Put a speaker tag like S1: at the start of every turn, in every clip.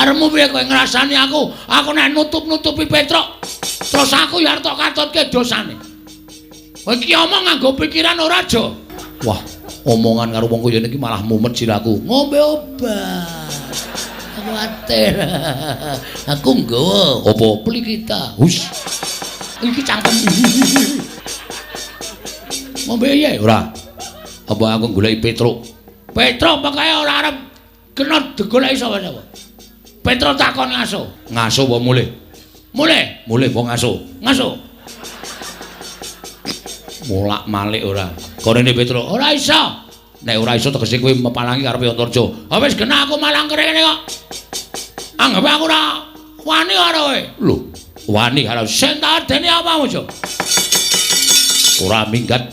S1: Arepmu piye kowe ngrasani aku? Aku nek nutup-nutupi Petruk, terus aku ya arep tok katutke dosane. Kowe iki omong nganggo pikiran ora aja. Wah, omongan karo wong kaya niki malah mumet siraku. Ngombe obat. Kuwatir. Aku nggawa apa plikita. Hus. Iki cangkem. Ngombe piye? Ora. Apa aku goleki Petruk? Petruk pokoke ora arep kena digoleki sapa-sapa. Petruk takon ngaso. Ngaso apa mulih? Mulih. Mulih apa ngaso? Ngaso. Molak-malik ora. Korene Petruk, ora iso. Nek ora iso tegese kowe mepalangi karepe Antarja. Ha wis genah aku malang kene kok. Anggap aku ora wani karo kowe. Lho, wani karo sing tak dene apa aja. Ora minggat,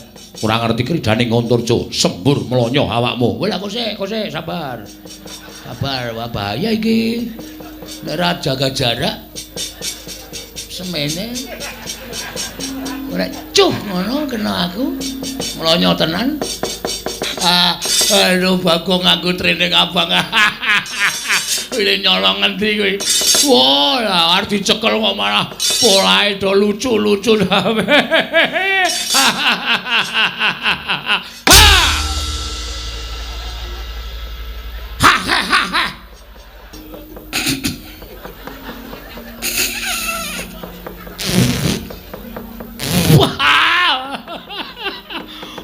S1: ora ngerti kridane Antarja, sembur mlonyo awakmu. Wis aku sik, aku sik sabar. Sabar, wah bahaya iki. Nek ora jaga jarak semene ora cuh ngono kena aku. Mlonyo tenan. Ah, aduh Bagong nganggo training abang. Wile nyolong ngendi kuwi? Wah, lah arep dicekel kok malah polahe do lucu-lucu. Ha! Ha ha ha ha.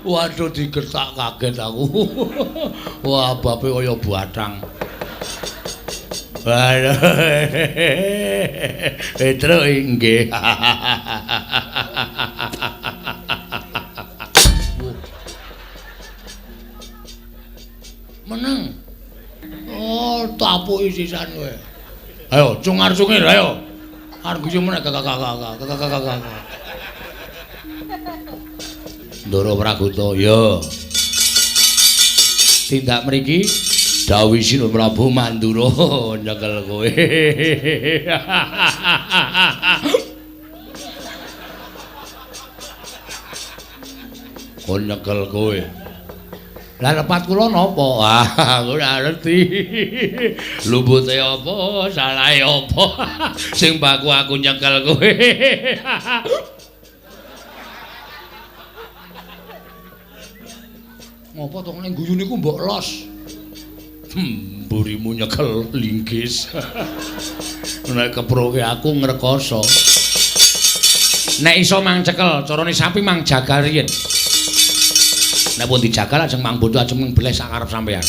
S1: Waduh digertak kaget aku. Wah, bape kaya bathang. Waduh. Petruk inggih. Meneng. Oh, tapuki sisan kowe. Ayo, cungar-cungir ayo. Arep guyu meneh kakak kakak kakak kakak. Ndara Pragoto, ya. Tindak mriki dawuh Sinun Prabu Mandura nyekel kowe. Kon nyekel kowe. Lah lepat kula napa? Ah, aku ora ngerti. Lumbute apa, salahe apa? Sing baku aku nyekel kowe. Ngopo to nek guyu niku mbok los. Mburimu nyekel linggis. Nek keproke aku ngrekoso. Nek iso mang cekel, carane sapi mang jagal riyin. Nek pun dijagal ajeng mang bondo ajeng mbleh sak karep sampean.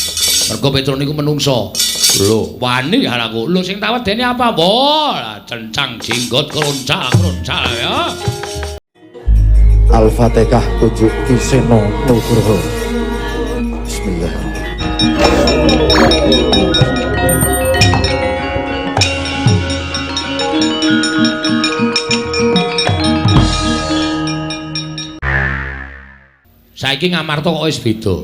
S1: Mergo Petruk niku menungso. Lho, wani aku. Lho sing tak wedeni apa? Wah, cencang jenggot kroncak-kroncak ya.
S2: Al-Fatihah kunjuk Ki Seno Nugroho. Bismillahirrahmanirrahim.
S1: Saiki Ngamarta kok wis beda.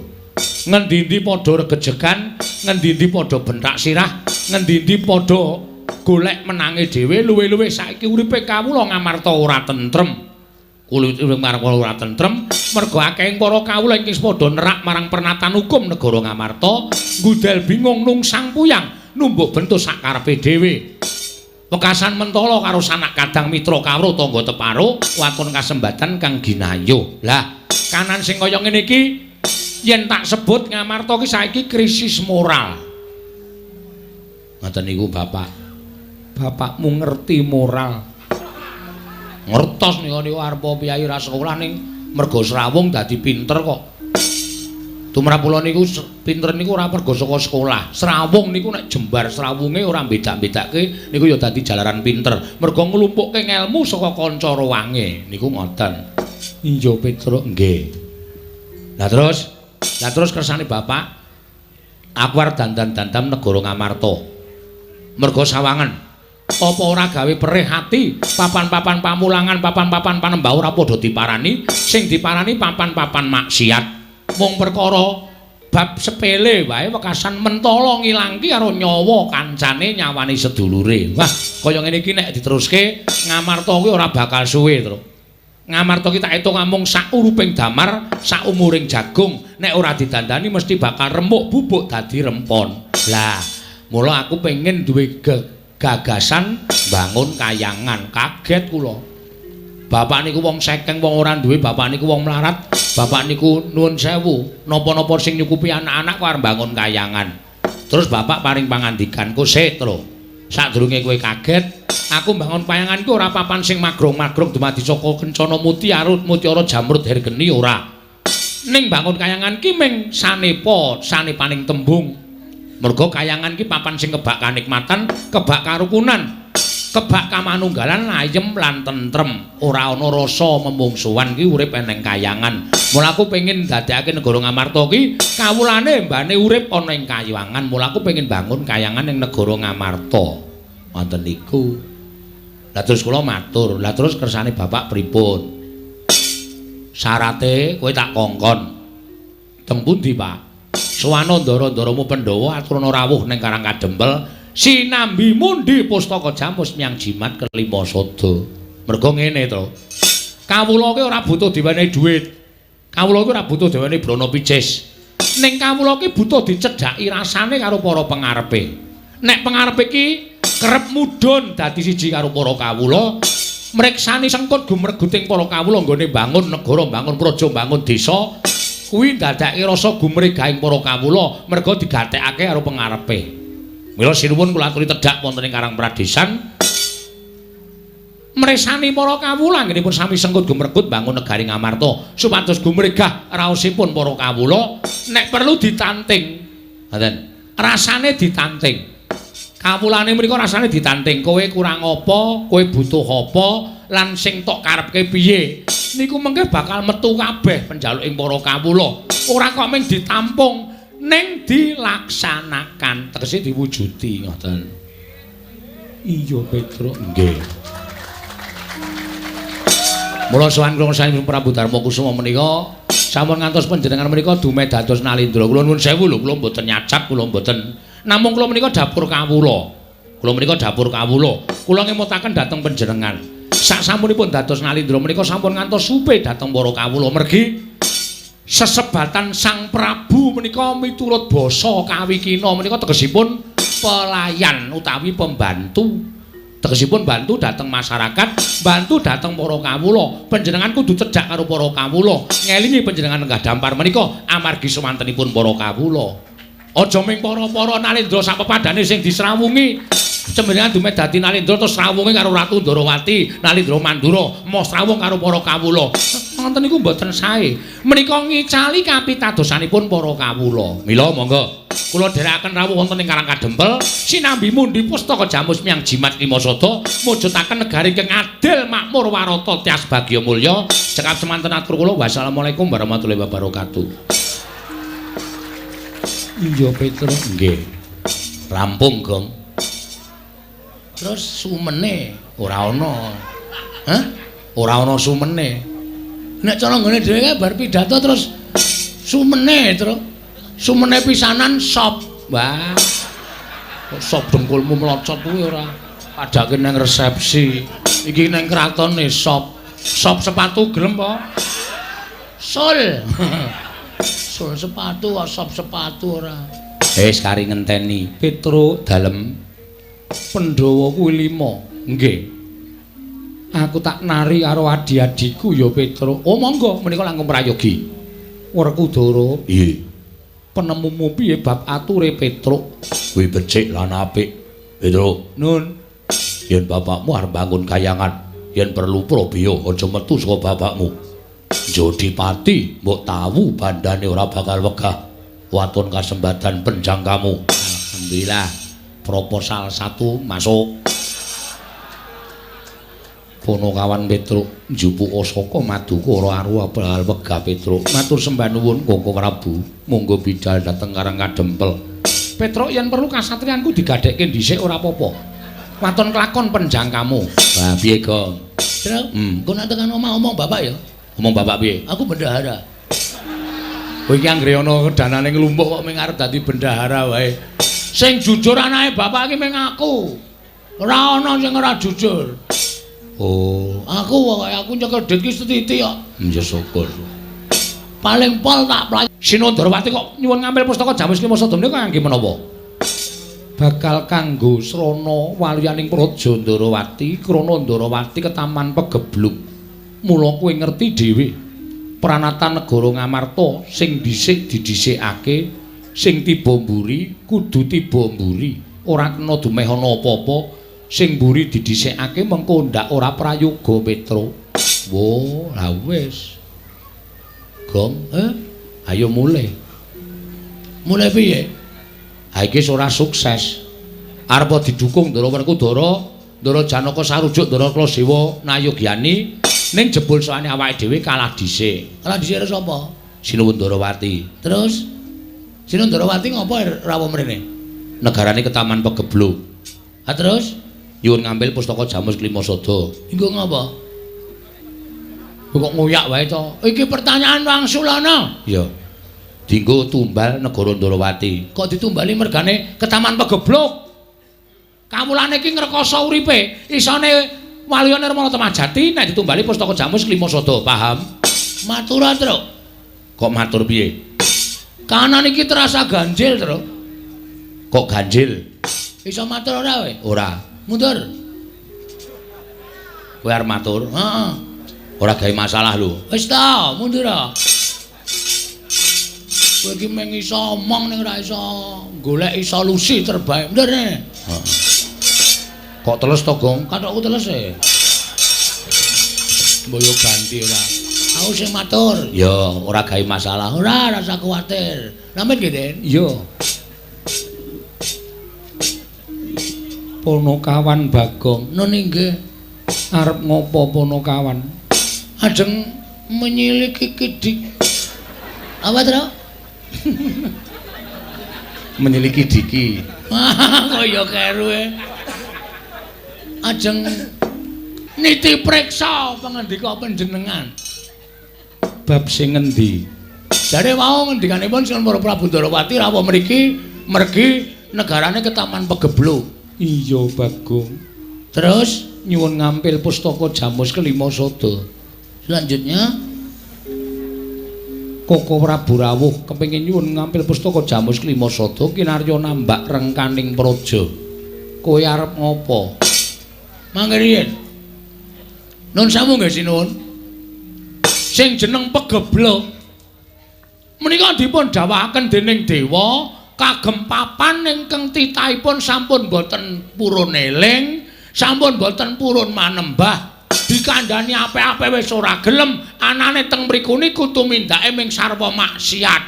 S1: Ngendi-endi padha regejegan, ngendi-endi padha bentak sirah, ngendi-endi padha golek menange dhewe, luwih-luwih saiki uripe kawula Ngamarta ora tentrem. Kulit urip marang ora tentrem, mergo akehing para kawula ingkang padha nerak marang pernatan hukum negara Ngamarta, ngudel bingung nungsang puyang, numbuk bentuk sakarepe dhewe. Wekasan mentala karo sanak kadang mitra kawruh tangga teparo, waton kasembatan kang ginayuh. Lah, kanan sing kaya ngene iki yen tak sebut Ngamarta ki saiki krisis moral. Ngoten niku Bapak. Bapakmu ngerti moral. Ngertos niku niku arep piyayi ra sekolah ning mergo srawung dadi pinter kok. Tumrap kula niku pinter niku ora mergo saka sekolah. Srawung niku nek jembar srawunge ora beda-bedake niku ya dadi jalaran pinter. Mergo nglumpukke ngelmu saka kanca ruwange niku ngoten. Iya Petruk nggih. Lah terus kersane Bapak aku arep dandan-dandan negara Ngamarta. Mergo sawangen apa ora gawe perih ati papan-papan pamulangan, papan-papan panembah ora padha diparani, sing diparani papan-papan maksiat. Mung perkara bab sepele wae wekasan mentala ngilangki karo nyawa kancane nyawane sedulure. Wah, kaya ngene iki nek diteruske Ngamarta kuwi ora bakal suwe, Truk. Ngamarta ki tak etung amung sak uruping damar, sak umuring jagung, nek ora didandani mesti bakal remuk bubuk dadi rempon. Lah, Mula aku pengen duwe gagasan bangun kayangan. Kaget kula. Bapak niku wong sekeng, wong ora duwe, bapak niku wong melarat, bapak niku nuwun sewu, napa-napa sing nyukupi anak-anak kok arep bangun kayangan. Terus bapak paring pangandikan, "Ku sik, Tru. Sadurunge kowe kaget, aku bangun kayangan ku ora papan sing magrong-magrong dumadi saka kencana mutiara, mutiara jamrud hergeni ora. Ning bangun kayangan ki ming sanepa, sanepaning tembung. Mergo kayangan ki papan sing kebak kanikmatan, kebak karukunan, kebak kamanunggalan, ayem lan tentrem. Ora ana rasa memungsuhan ki urip eneng kayangan. Mula aku pengin dadekake negara Ngamarta ki kawulane mbane urip ana ing kayangan. Mula aku pengin bangun kayangan ing negara Ngamarta." Wonten niku. Lah terus kula matur, "Lah terus kersane bapak pripun?" "Syarate kowe tak kongkon." "Teng pundi, Pak?" "Sowana ndara-ndaramu Pandhawa aturana rawuh ning Karang Kadempel sinambi mundi pustaka jamus miyang jimat kelima sada." Mergo ngene to. Kawula ki ora butuh diwenehi dhuwit. Kawula ki ora butuh diwenehi brana picis. Ning kawula ki butuh dicedhaki rasane karo para pengarepe. Nek pengarepe ki kerep mudhun dadi siji karo para kawula, mriksani sengkut gumreguting para kawula nggone bangun negara, bangun praja, bangun desa, kuwi ndadekake rasa gumregahing para kawula merga digatekake karo pengarepe. Mila sinuwun kula aturi tedhak wonten ing Karang Pradesan mresani para kawula anggenipun sami sengkut gumregut bangun negari Ngamarta supados gumregah raosipun para kawula, nek perlu ditanting. Ngoten. Rasane ditanting. Kawulane mriku rasane ditanting. Kowe kurang apa, kowe butuh apa, lan sing tok karepke piye. Niku mengke bakal metu kabeh penjaluking para kawula. Ora kok mung ditampung, ning dilaksanakan, tegese diwujudi ngoten. Iya, Petruk. Nggih. Mula sowan kula saking Prabu Darma Kusuma menika sampun ngantos panjenengan menika dumeh dados Nalindra. Kula nuwun sewu lho, kula mboten nyacap, kula mboten. Namung kula menika dapur kawula. Kula menika dapur kawula. Kula ngemutaken dhateng panjenengan. Sak sampunipun dados Nalindra menika sampun ngantos supe dhateng para kawula mergi sesebatan Sang Prabu menika miturut basa kawikina menika tegesipun pelayan utawi pembantu. Tegesipun bantu dhateng masyarakat, bantu dhateng para kawula. Panjenengan kudu cedhak karo para kawula. Ngelingi panjenengan lenggah dampar menika amargi sumantenipun para kawula. Aja ming para-para Nalindra sapepadane sing disrawungi. Panjenengan dumeh dadi Nalindra terus srawunge karo Ratu Ndorowati, Nalindra Mandura, moh srawung karo para kawula. Ngoten niku mboten sae. Menika ngicali kapitadosanipun para kawula. Mila monggo kula dherekaken rawuh wonten ing Karang Kadempel sinambi mundi pustaka jamus miyang jimat lima sada mujudaken negari ingkang adil makmur warata tias bagya mulya. Cekap semanten atur kula, wassalamualaikum warahmatullahi wabarakatuh. Iya, Petruk. Nggih. Rampung, Gong. Terus sumene ora ana. Hah? Ora ana sumene. Nek cara nggone dhewe kae bar pidato terus sumene, Truk. Sumene pisanan sop. Wah. Kok sop dengkulmu mlocot kuwi ora padake nang resepsi. Iki nang kratone sop. Sop sepatu gelem po? Sul. Sul sepatu kok sop sepatu ora. Wis kari ngenteni Petruk dalem Pandhawa kuwi 5. Nggih. Aku tak nari karo adi-adiku ya, Petruk. Oh monggo, menika langkung prayogi. Werkudara. Nggih. Penemumu piye bab ature Petruk? Kuwi becik lan apik. Petruk, nun. Yen bapakmu arep bangun kayangan, yen perlu probaya aja metu saka bapakmu. Jodipati mbok tawu bandane ora bakal wegah. Waton kasembadan penjangkamu. Alhamdulillah. Proposal 1 masuk. Ponokawan Petruk njupuk saka Madukara arwa bakal wegah Petruk. Matur sembah nuwun Koko Prabu. Monggo bidal dhateng Karang Kadempel. Petruk yen perlu kasatriyanku digadhekke dhisik ora apa-apa. Waton kelakon penjangkamu. Lah piye, Gong?
S3: Truk, engko nek tekan omah omong bapak ya.
S1: Omong bapak piye?
S3: Aku bendahara.
S1: Kowe iki anggere ana danane nglumpuk kok mung arep dadi bendahara wae. Sing jujur anake bapak iki mung aku. Ora ana sing ora jujur.
S3: Oh, aku pokoke aku nyekel duit ki setitik kok.
S1: Ya syukur.
S3: Paling pol tak play.
S1: Sinundrawati kok nyuwun ngambil pustaka Jamus Lima Sada menika kangge menapa? Bakal kanggo srana waluyaning Praja Ndarawati, krana Ndarawati ketaman pegebluk. Mula kowe ngerti dhewe pranatan negara Ngamarta sing dhisik didhisikake, sing tiba mburi kudu tiba mburi, ora kena dumeh ana apa-apa, sing mburi didhisikake mengko ndak ora prayoga Petro. Wo, lah wis. Gong, ayo mulih. Mulih piye? Ha iki ora sukses. Arep didukung Ndara Werkudara, Ndara Janaka sarujuk Ndara Klasewa Nayogyani, ning jebul soane awake dhewe kalah dhisik.
S3: Kalah dhisik karo sapa?
S1: Sinuwun Ndarawati.
S3: Terus Sinuwun Ndarawati ngopo rawuh mrene?
S1: Negarane ketaman pegebluk.
S3: Ha terus
S1: nyuwun ngambil pustaka Jamus Klimasada.
S3: Engko ngopo? Kok ngoyak wae to? Iki pertanyaan wangsulana.
S1: Iya. Dinggo tumbal negara Ndarawati.
S3: Kok ditumbali mergane ketaman pegebluk?
S1: Kawulane iki ngrekoso uripe. Isane Waluya Nirmala Temajati nek ditumbali pustaka Jamus Klimasada, paham?
S3: Matur, Truk.
S1: Kok matur piye?
S3: Kanan iki terasa ganjil, Truk.
S1: Kok ganjil?
S3: Iso matur ora kowe?
S1: Ora.
S3: Mundur.
S1: Kowe arep matur?
S3: Heeh.
S1: Ora gawe masalah lho.
S3: Wis ta, mundur. Kowe iki mung iso omong ning ora iso goleki solusi terbaik. Mundur ne.
S1: Heeh. Kok teles to, Gong?
S3: Kathokku teles e. Mbok yo ganti ora. Aku sing matur.
S1: Ya, ora gawe masalah.
S3: Ora, rasa kuwatir. Namit nggih, Den?
S1: Iya. Ponokawan Bagong,
S3: nun inggih.
S1: Arep ngopo Ponokawan?
S3: Ajeng menyiliki kidik. Apa, Tru?
S1: Menyiliki diki.
S3: Kaya keru e. Ajeng niti preksa pangendika panjenengan.
S1: Bab sing ngendi?
S3: Jare wau ngendikanipun Sinuwun Para Prabu Ndarawati rawuh mriki mergi negarane ketaman pegebluk.
S1: Iya, Bagong.
S3: Terus
S1: nyuwun ngampil pustaka Jamus Klimasada.
S3: Selanjutnya
S1: Koko Prabu rawuh kepengin nyuwun ngampil pustaka Jamus Klimasada kinarya nambak rengkaning praja. Kowe arep ngopo?
S3: Mangke riyin. Nun sewu nggih sinuwun.
S1: Sing jeneng pegebluk menika dipun dawuhaken dening dewa kagem papan ingkang titahipun sampun boten purun eling, sampun boten purun manembah. Dikandhani apik-apik wis ora gelem, anane teng mriku niku tumindake ming sarwa maksiat.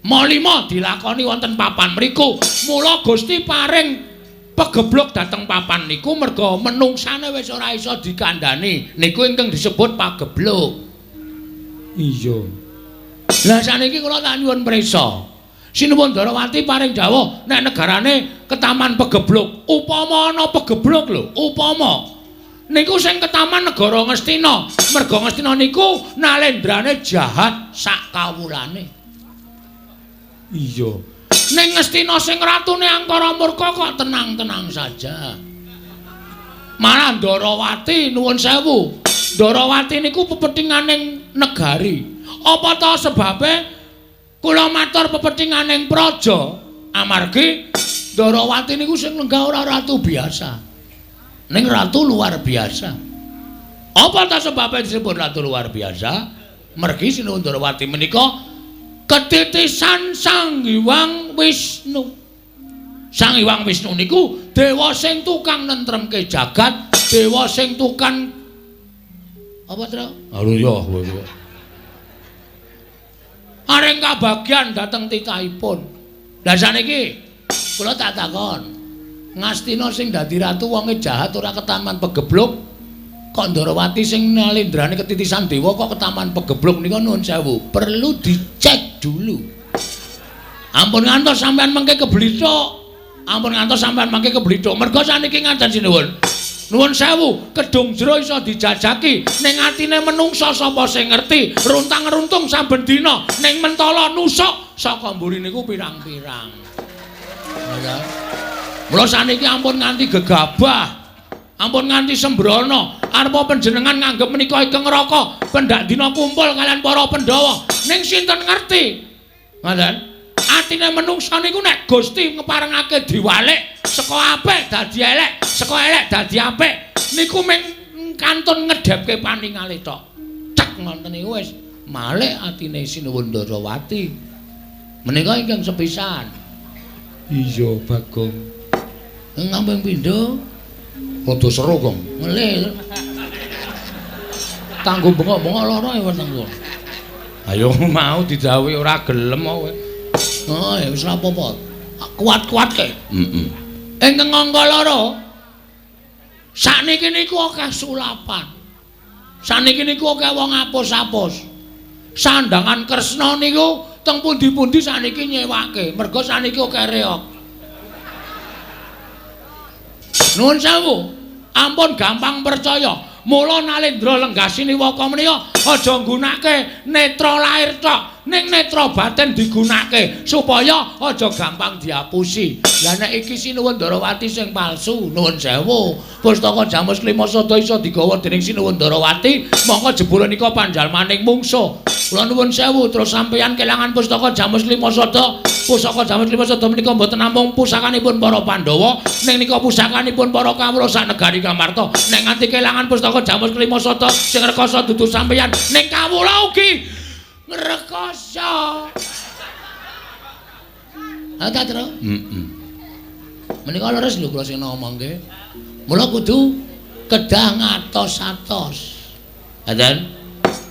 S1: Malima dilakoni wonten papan mriku. Mula Gusti paring pegebluk dhateng papan niku merga menungsane wis ora iso dikandhani. Niku ingkang disebut pagebluk.
S2: Iya.
S1: Lah saniki kula tak nyuwun prisa. Sinuwun Ndarawati paring dawuh nek negarane ketaman pegebluk. Upama ana pegebluk lho, upama niku sing ketaman negara Ngastina. Merga Ngastina niku nalendrane jahat sak kawulane.
S2: Iya.
S1: Ning Ngastina sing ratune angkara murka kok tenang-tenang saja. Malah Ndarawati nuwun sewu. Ndarawati niku pepethinganing negari. Apa ta sebabe kula matur pepethinganing praja? Amargi Ndarawati niku sing lenggah ora ratu biasa. Ning ratu luar biasa. Apa ta sebabe disebut ratu luar biasa? Mergi Sinuwun Ndarawati menika ketitisan Sang Hyang Wisnu. Sang Hyang Wisnu niku dewa sing tukang nentremke jagat, dewa sing tukang apa, Tru?
S3: Halo ya kowe.
S1: Aring kabagyan dhateng titahipun. Lah saniki kula tak takon. Ngastina sing dadi ratu wonge jahat ora ketaman pegebluk, kok Ndarawati sing nalendrane ketitisan dewa kok ketaman pegebluk nika nuwun sewu, perlu dicek dulu. Ampun ngantos sampean mengke keblithuk. Ampun ngantos sampean mengke keblithuk. Merga saniki ngaten sinuwun. Nuwun sewu, kedung jero iso dijajaki ning atine menungsa sapa sing ngerti, runtang-runtung saben dina ning mentala nusuk saka mburi niku pirang-pirang. Mula saniki ampun nganti gegabah, ampun nganti sembrono. Arepa panjenengan nganggep menika ingkang neraka, pendak dina kumpul kalian para Pandhawa. Ning sinten ngerti? Ngoten. Atine menungsa niku nek Gusti ngeparengake diwalik saka apik dadi elek, saka elek dadi apik niku mung kantun ngedhepke paningale tok. Cek ngoten niku wis malik atine Sinuwun Ndarawati. Menika ingkang sepisan.
S2: Iya, Bagong.
S1: Ngampung pindho
S3: rada seru, Gong.
S1: Ngelih. Tanggo bengok-bengok lara ya weteng kula.
S3: Ayo mau didhawuhi ora gelem kok kowe.
S1: Oh, ya wis ora apa-apa. Kuat-kuatke.
S3: Heeh.
S1: Ingkang angka loro. Sakniki niku akeh sulapan. Sakniki niku akeh wong apus-apus. Sandangan Kresna niku teng pundi-pundi sakniki nyewake, merga sakniki akeh reog. Nuwun sewu, ampun gampang percaya. Mula Nalendra Lenggasini Waka menika aja nggunake netra lair tok, ning netra batin digunake supaya aja gampang diapusi. Lah nek iki Sinuwun Ndarawati sing palsu, nuwun sewu. Pustaka Jamus Klima Sada iso digawa dening Sinuwun Ndarawati, mongko jebule nika panjalmaning mungsuh. Kula nuwun sewu, terus sampeyan kelangan pustaka Jamus Klima Sada. Pusaka Jamus Klima Sada menika mboten namung pusakanipun para Pandhawa, ning nika pusakanipun para kawula sak negari Kamarta. Nek nganti kelangan pustaka Jamus Klima Sada sing rekoso dudu sampeyan, ning kawula ugi ngrekoso. Ha ta, Tru?
S3: Heeh.
S1: Menika leres lho kula sing ngomongke. Mula kudu kedah ngatos-atos. Ngaten?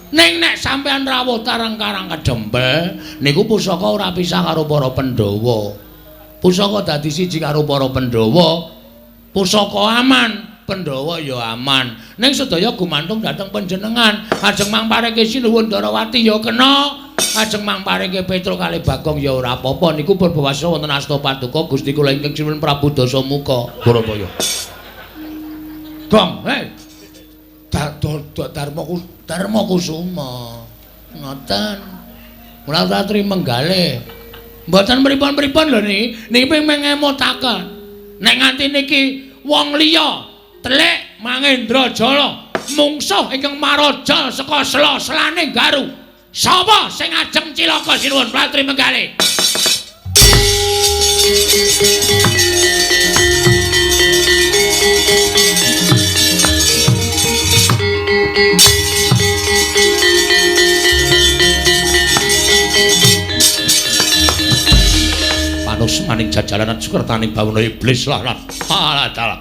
S1: Ning nek sampeyan rawuh tareng Karang Kedempel niku pusaka ora pisah karo para Pandhawa. Pusaka dadi siji karo para Pandhawa. Pusaka aman, Pandhawa ya aman. Ning sedaya gumantung dhateng panjenengan. Ajeng mangpareke Sinuwun Ndarawati ya kena, ajeng mangpareke Petruk kalih Bagong ya ora apa-apa. Niku purbawasa wonten asta paduka Gusti kula ingkang sinuwun Prabu Dasamuka.
S3: Bharataya.
S1: Gong, hei. Darma Kusuma. Ngoten. Mula ratri menggalih. Mboten pripun-pripun lho niki, niki ping ngemutaken. Nek nganti niki wong liya telik Mangendra Jala mungsuh ingkang maraja saka sela-selane Garu. Sapa sing ajeng cilaka Sinuwun Ratri Menggalih?
S3: Panus maning jajalanan sukertaning bawana iblis lah lah. Alah dalah.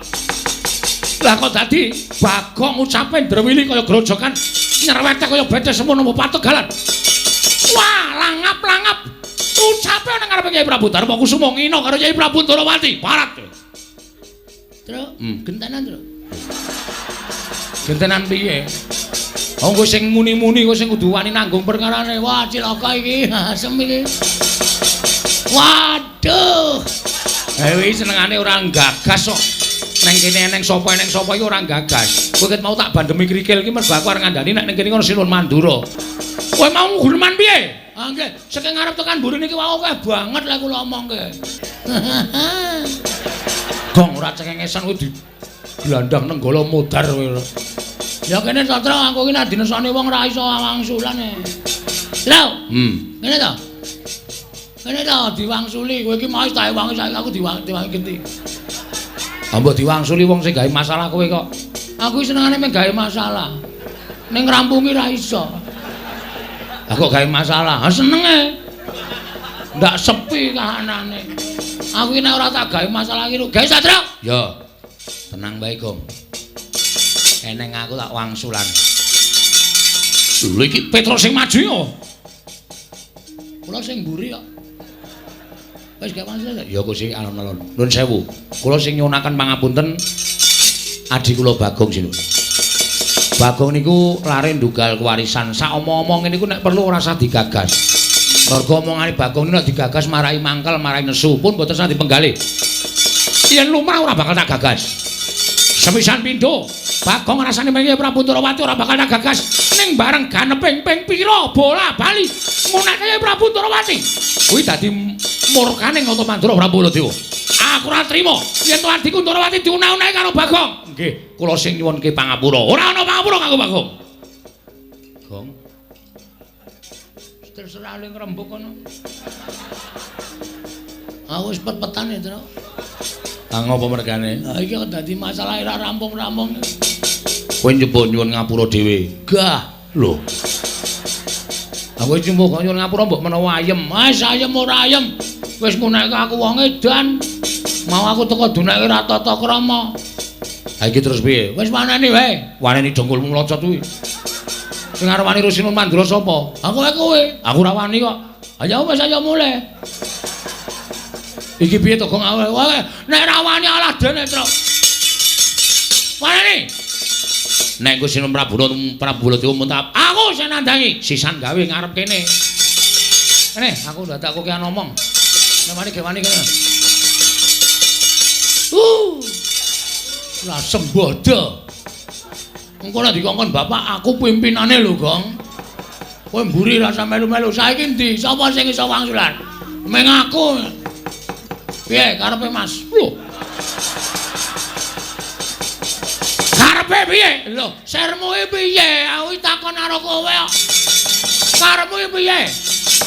S1: Lah kok dadi Bagong ucape ndrewili kaya grojokan nyerwete kaya bete semono pategalan. Wah, langap-langap ucape nang ngarepe Kyai Prabu Darma Kusuma ngina karo Kyai Prabu Ndarawati. Parat. Tru, gentenan, Tru.
S3: Gentenan piye?
S1: Oh, kowe sing muni-muni kowe sing kudu wani nanggung perkarane. Wah, cilaka iki. Asem iki. Waduh.
S3: Ha iki senengane ora nggagas kok. Neng kene eneng sapa iki ora nggagas. Kowe ket mau tak bandemi krikil iki mergo aku arep ngandani nek ning kene kono Sinuwun Mandura.
S1: Kowe mau guneman piye? Ah nggih, saking ngarep tekan mburi niki wau akeh banget lek kula omongke.
S3: Gong ora cengengesan kowe di glandang nenggala modar kowe.
S1: Ya kene Satra aku iki nek dinesani wong ora iso wangsulan e. Lho. Ngene to. Kene to diwangsuli, kowe iki mau tak wangi saiki aku diwangi genti.
S3: Ah mbok diwangsuli wong sing gawe masalah kowe kok.
S1: Aku senengane mung gawe masalah. Ning ngrampungi ra iso.
S3: Lah kok gawe masalah?
S1: Ah senenge. Ndak sepi kahanane. Aku iki nek ora tak gawe masalah iki gawe Satra.
S3: Ya. Tenang bae, Gong. Eneng aku tak wangsulan. Lho iki Petruk sing maju yo.
S1: Kula sing mburi kok. Wis gak wangsul.
S3: Ya Gusti alon-alon. Nuwun sewu. Kula sing nyuwunaken pangapunten adhi kula Bagong sinuwun. Bagong niku lare ndugal kewarisan. Sak omong-omong niku nek perlu ora usah digagas. Mergo omongane Bagong niku nek digagas marai mangkel, marai nesu pun mboten usah dipenggalih. Yen lumrah ora bakal tak gagas. Sepisan pindho, Bagong rasane mriki Prabu Ndarawati ora bakal tak gagas. Ning bareng ganeping ping pira bola bali ngunake Prabu Ndarawati. Kuwi dadi murkane Nata Mandura Prabu Baladewa. Aku ora trima yen to adhiku Ndarawati diunah-unahi karo Bagong. Nggih, kula sing nyuwunke pangapura. Ora ana pangapura kanggo Bagong. Gong.
S1: Terserah le ngrembug kono. Aku wis pet-petan ya, Tru.
S3: Ah ngopo mergane?
S1: Ha iki kok dadi masalah ora rampung-rampung.
S3: Kowe nyoba nyuwun ngapura dhewe.
S1: Gah.
S3: Lho.
S1: Aku nyoba nyuwun ngapura mbok menawa ayem. Wis ayem ora ayem. Wis ngunekke aku wong edan. Mau aku teko duneke ora tata krama.
S3: Ha iki terus piye?
S1: Wis waneni wae.
S3: Waneni dengkulmu mlocot kuwi. Sing arep wani Rusinun Mandura sapa?
S1: Aku wae kowe.
S3: Aku ora wani kok.
S1: Ayo wis ayo mulih. Iki piye to Gong? Wae nek ora wani alah dene, Tru. Waneni.
S3: Nek engko Sinun Prabu Baladewa muntah,
S1: aku sing nandangi.
S3: Sisan gawe ngarep kene.
S1: Kene, aku dadak kokean omong. Nek wani ge wani kene. Lah sembodo. Engko nek dikongkon bapak aku pimpinane lho, Gong. Kowe mburi rasa melu-melu. Saiki endi? Sapa sing iso wangsulan? Meng aku. Piye karepe Mas? Lho. Karepe piye? Lho, sermu iki piye? Aku takon karo kowe kok. Karepmu iki piye?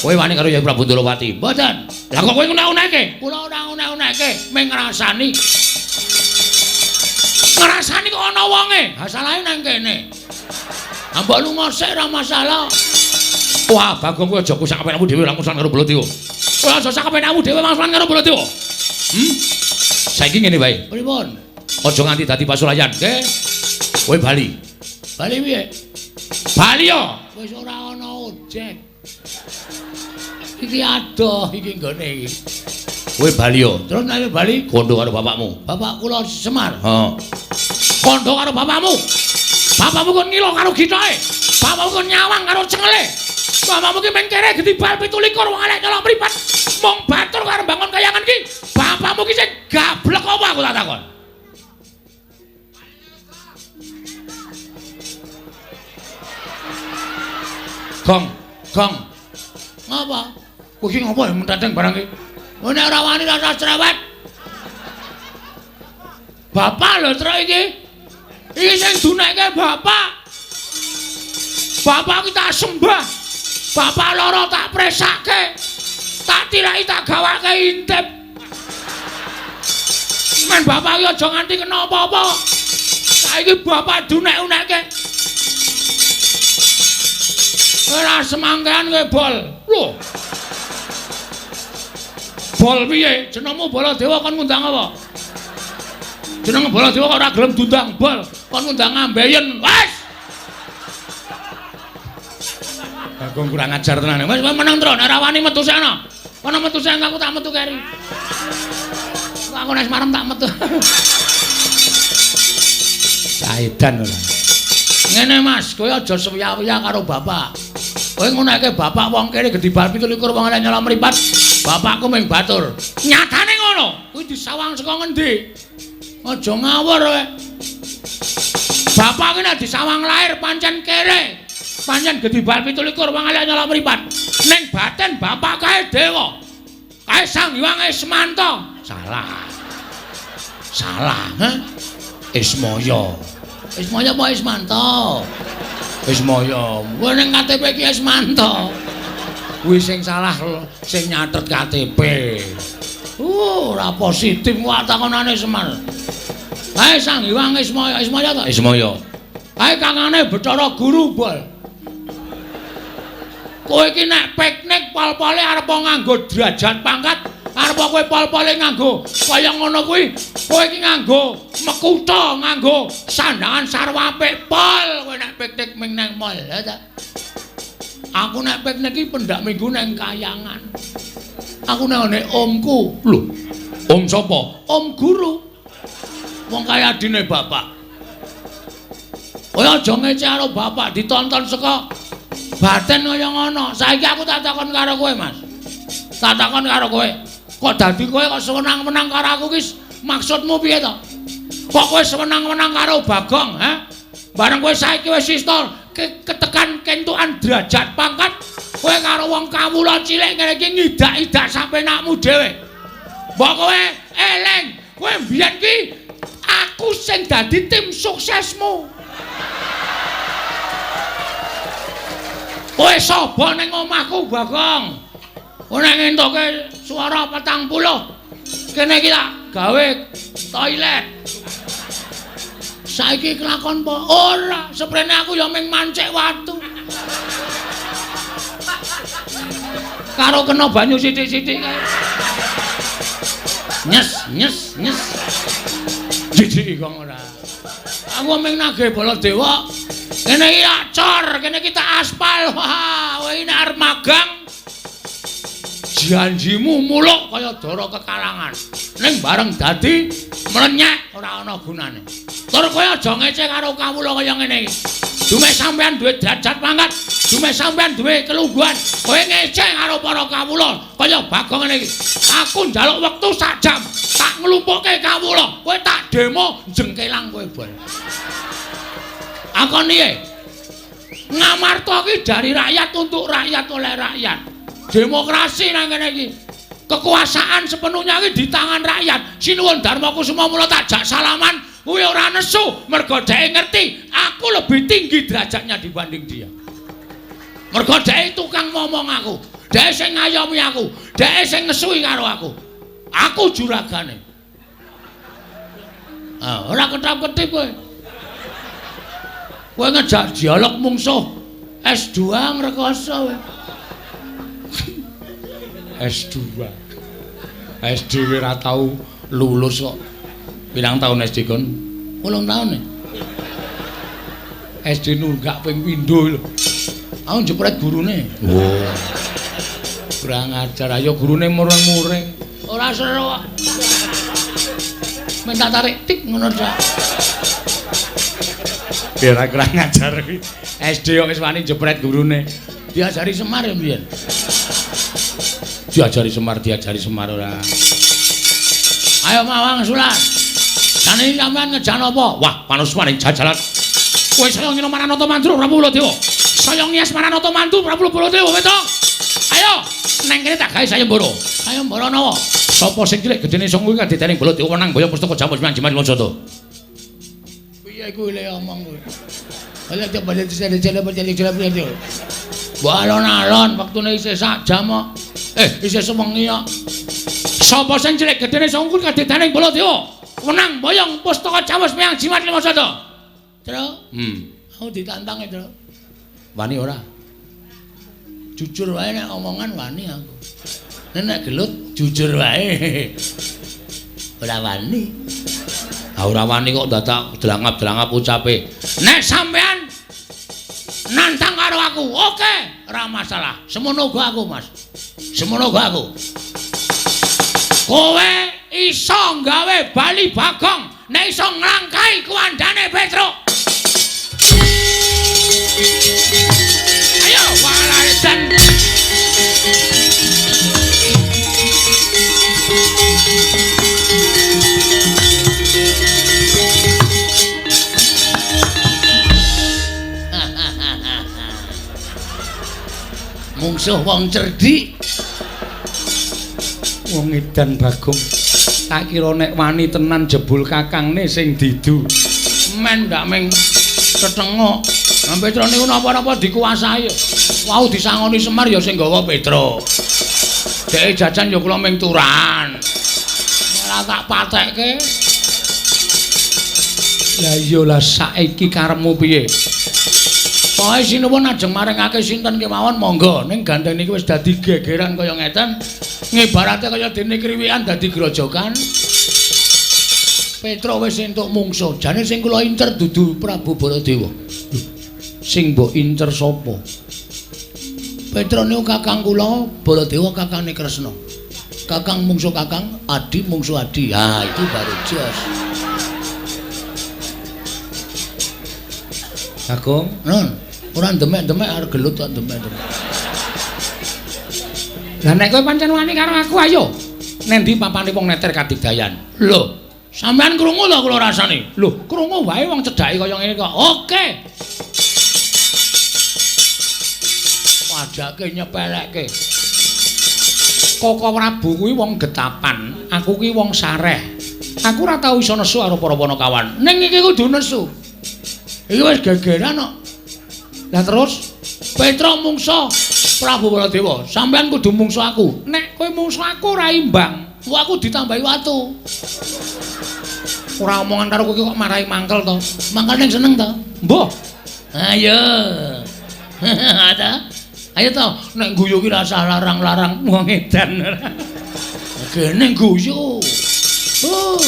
S3: Kowe wani karo Yai Prabu Ndorowati?
S1: Mboten.
S3: Lah kok kowe ngunek-unekke?
S1: Kula ora ngunek-unekke, mung ngrasani. Ngrasani kok ana wonge. Ha salahe nang kene. Ha mbok lunga sik ora masalah.
S3: Wah, Bagong kowe aja kusak kepenakmu dhewe langsung karo Baladewa. Kowe aja sak kepenakmu dhewe langsung karo Baladewa. Saiki ngene wae.
S1: Pripun?
S3: Aja nganti dadi pasulayan, nggih. Kowe bali.
S1: Bali piye?
S3: Bali yo.
S1: Wis ora ana ojek. Iki adoh iki nggone iki.
S3: Kowe bali yo.
S1: Terus nek bali
S3: kondo karo bapakmu.
S1: Bapak kula Semar.
S3: Heeh.
S1: Kondo karo bapakmu. Bapakmu kon ngilo karo gitoke. Bapakmu kon nyawang karo cengele. Bapakmu ki mengkere gedibal 27 wong elek nyolok mripat. Mung batur karo bangun kayangan ki. Bapakmu ki sing gablek apa aku tak takon.
S3: Gong, gong.
S1: Ngapa?
S3: Kowe iki ngopo menteteng barang iki?
S1: Nek ora wani rasa cerewet. Bapak lho truk iki. Iki sing dunekke bapak. Bapak ki tak sembah. Bapak loro tak presake. Tak tilaki tak gawake intip. Men bapak iki aja nganti kena apa-apa. Saiki bapak dunek-unekke. Ora semangkean kowe bol. Lho. Bol piye? Jenengmu Baladewa kon ngundang apa? Jeneng Baladewa kok ora gelem diundang bol, kon ngundang ambeien. Wes.
S3: Bagong kurang ajar tenan.
S1: Wes meneng tro, nek ora wani metu sana. Kono metu sing aku tak metu keri. Aku nek marem tak metu.
S3: Saedan ora.
S1: Ngene Mas, kowe aja sewiya-wiya karo bapak. Kowe nguneke bapak wong kene gedibal 27 wong elek nyolok mripat. Bapakku mung batur. Nyatane ngono. Kuwi disawang saka ngendi? Aja ngawur kowe. Bapak ki nek disawang lahir pancen kere. Pancen gedibal 27 wong elek nyolok mripat. Ning batin bapak kae dewa. Kae Sang Hyang Ismanto.
S3: Salah. Salah, ha? Ismaya.
S1: Ismaya apa Ismanto?
S3: Ismaya.
S1: Kowe ning KTP ki Ismanto.
S3: Kuwi sing salah sing nyatet KTP.
S1: Ora positif kok takonane Semar. Kae Sang Hyang Ismaya, Ismaya ta?
S3: Ismaya.
S1: Kae kangane Bathara Guru, Bol. Kowe iki nek piknik pol-pole arep nganggo derajat pangkat, arep kowe pol-pole nganggo kaya ngono kuwi, kowe iki nganggo mekutha, nganggo sandangan sarwa apik pol. Kowe nek piknik ming nang mall, ya ta? Aku nek piknik iki pendak minggu nang kayangan. Aku nek ngene omku.
S3: Lho, om sapa?
S1: Om guru. Wong kaya adine bapak. Kowe aja ngece karo bapak ditonton saka batin kaya ngono. Saiki aku tak takon karo kowe, Mas. Tak takon karo kowe. Kok dadi kowe kok sewenang-wenang karo aku ki maksudmu piye to? Kok kowe sewenang-wenang karo Bagong, ha? Bareng kowe saiki wis iso ketekan kentukan derajat pangkat, kowe karo wong kawula cilik ngene iki ngidak-idak sampenakmu dhewe. Mbok kowe eling, kowe mbiyen ki aku sing dadi tim suksesmu. Kowe sapa ning omahku, Bagong? Kowe nek ngentuke swara 40. Kene iki tak gawe toilet. Saiki kelakon apa? Ora, seprene aku ya mung mancik watu. Karo kena banyu sithik-sithik kae. Nyes, nyes, nyes. Jijik kok ora. Aku mung nagih Baladewa. Kene iki tak cor, kene iki tak aspal. Wah, kowe iki nek arep magang janjimu muluk kaya dara kekalangan. Ning bareng dadi mlenyek ora ana gunane. Tur kowe aja ngece karo kawula kaya ngene iki. Dumeh sampean duwe derajat pangkat, dumeh sampean duwe kelungguhan, kowe ngece karo para kawula kaya Bagong ngene iki. Aku njaluk wektu sak jam, tak nglumpukke kawula, kowe tak demo jengkelang kowe bol. Akon piye? Ngamarta ki dari rakyat untuk rakyat oleh rakyat. Demokrasi nang kene iki. Kekuasaan sepenuhnya iki di tangan rakyat. Sinuwun Darma Kusuma mula tak jak salaman kuwi ora nesu, mergo dheke ngerti aku lebih tinggi derajatnya dibanding dia. Mergo dheke tukang ngomong aku, dheke sing ngayomi aku, dheke sing ngesui karo aku. Aku juragane. Ah, ora ketap-ketip kowe. Kowe ngejak dialog mungsuh S2 ngrekoso kowe. S2. SD ora tau lulus kok. Pirang taun SD kon? 8 taun e. SD nunggak ping pindho lho. Aku jepret gurune. Oh. Kurang ajar, ayo gurune mureng-mureng. Ora seru kok. Minta tarik tik ngono tok. Ora kurang ajar kuwi. SD kok wis wani jepret gurune. Diajari Semar ya mbiyen. Diajari Semar, diajari Semar ora. Ayo Mawang Sulan. Jane sampean ngejan apa? Wah, panuswaning jajalan. Kowe saya ngino Maranata Mandru Prabu Baladewa. Saya ngias Maranata Mandru Prabu Baladewa, Petruk. Ayo, neng kene tak gawe sayembara. Sayembara nawa? Sapa sing cilik gedene sanga kuwi kadidene Baladewa menang boyong pustaka jamus miang jimat Lojata. Piye kuwi le omong kuwi? Ala coba dicele. Mbok alon-alon wektune isih sak jam kok. Isih sewengi kok. Sapa sing cilik gedene sanga kuwi kadidene Baladewa menang boyong pustaka jamus miang jimat Lojata. Tru. Aku ditantang e, Tru. Wani ora? Jujur wae nek omongan wani aku. Nek gelut jujur wae. Ora wani. Ha ora wani kok dadak delangap-delangap ucape. Nek sampean nantang karo aku, oke, ora masalah. Semono uga aku, Mas. Semono uga aku. Kowe iso gawe bali Bagong nek iso nglangkai kuwandane Petruk. Ayo walarisan. Mungsuh wong cerdik. Wong edan Bagong. Tak kira nek wani tenan jebul kakangne sing didu. Men ndak ming tetengok. Nah, Petruk niku napa-napa dikuasai. Wau disangoni Semar ya sing gawa Petruk. Dheke jajan ya kula ming turan. Malah tak patekke. Lah iya lah saiki karepmu piye? Pokoke sinuwun ajeng maringake sinten kemawon monggo. Ning gandeng niki wis dadi gegeran kaya ngeten. Ngibarate kaya dene kriwikan dadi grojokan. Petruk wis entuk mungsuh. Jane sing kula incer dudu Prabu Baladewa. Sing mbok incer sapa? Petruk niku kakang kula, Baladewa kakangne Kresna. Kakang mungsuh kakang, adi mungsuh adi. Ha, itu baru jos. Bagong, nun, ora demek-demek arep gelut kok demek-demek. Lah nek kowe pancen wani karo aku ayo. Nendi papane wong neter kadigdayan? Lho, sampean krungu to kula rasane? Lho, krungu wae wong cedhake kaya ngene kok. Oke. Wajake nyepelekke. Koko Prabu kuwi wong getapan, aku kuwi wong sareh. Aku ora tau iso nesu karo para panakawan. Ning iki kudu nesu. Iki wis gegeran kok. Lah terus Petruk mungsa Prabu Baladewa, sampean kudu mungsa aku. Nek kowe mungsa aku ora imbang, aku ditambahi watu. Ora omongan karo kowe kok marahi mangkel to. Mangkel ning seneng to? Mbah. Ayo. Ada. Ayo to, nek guyu ki rasah larang-larang wong edan. Kene guyu. Oh.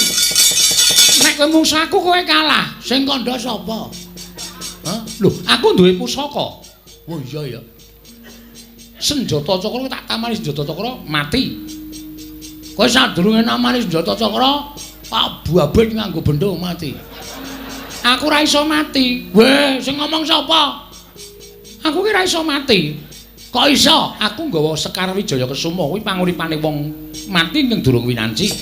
S1: Nek kowe mungsa aku kowe kalah. Sing kandha sapa? Hah? Lho, aku duwe pusaka. Oh iya ya. Senjata cakra tak tamani senjata cakra mati. Kowe sadurunge namani senjata cakra, Pak Babit nganggo bendho mati. Aku ora iso mati. Weh, sing ngomong sapa? Aku ki ora iso mati. Kok iso? Aku nggawa Sekar Wijaya Kesuma kuwi panguripane wong mati ning durung winanci.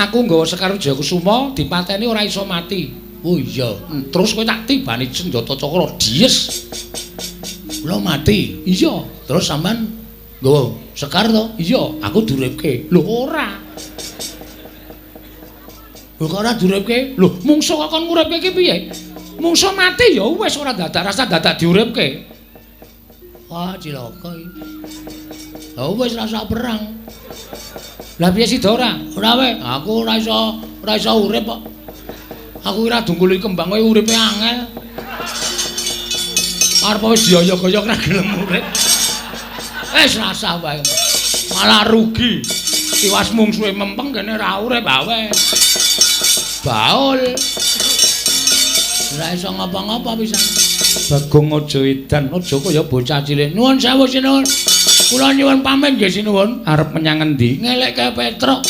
S1: Aku nggawa Sekar Wijaya Kesuma dipateni ora iso mati. Oh iya, terus kowe tak tibani senjata cakra dies. Kula mati. Iya, terus sampean nggawa Sekar to? Iya, aku duripke. Lho ora. Lho kok ora duripke? Lho, mungsa kok kon nguripke ki piye? Mungsa mati ya wis ora dadak rasa dadak diuripke. Wah, cilaka iki. Lah wis rasa perang. Lah piye sida ora? Ora wae, aku ora iso urip kok. Aku ora dungkuli kembang kowe uripe angel. Arep wis dioyok-oyok ora gelem urip. Wis rasah wae. Malah rugi. Tiwas mungsuhe mempeng kene ora urip awe. Baul. Ora iso ngapa-ngapa pisan. Bagong aja edan, aja kaya bocah cilik. Nuwun sewu sinuwun. Kula nyuwun pamit nggih sinuwun. Arep menyang endi? Ngelekke Petruk.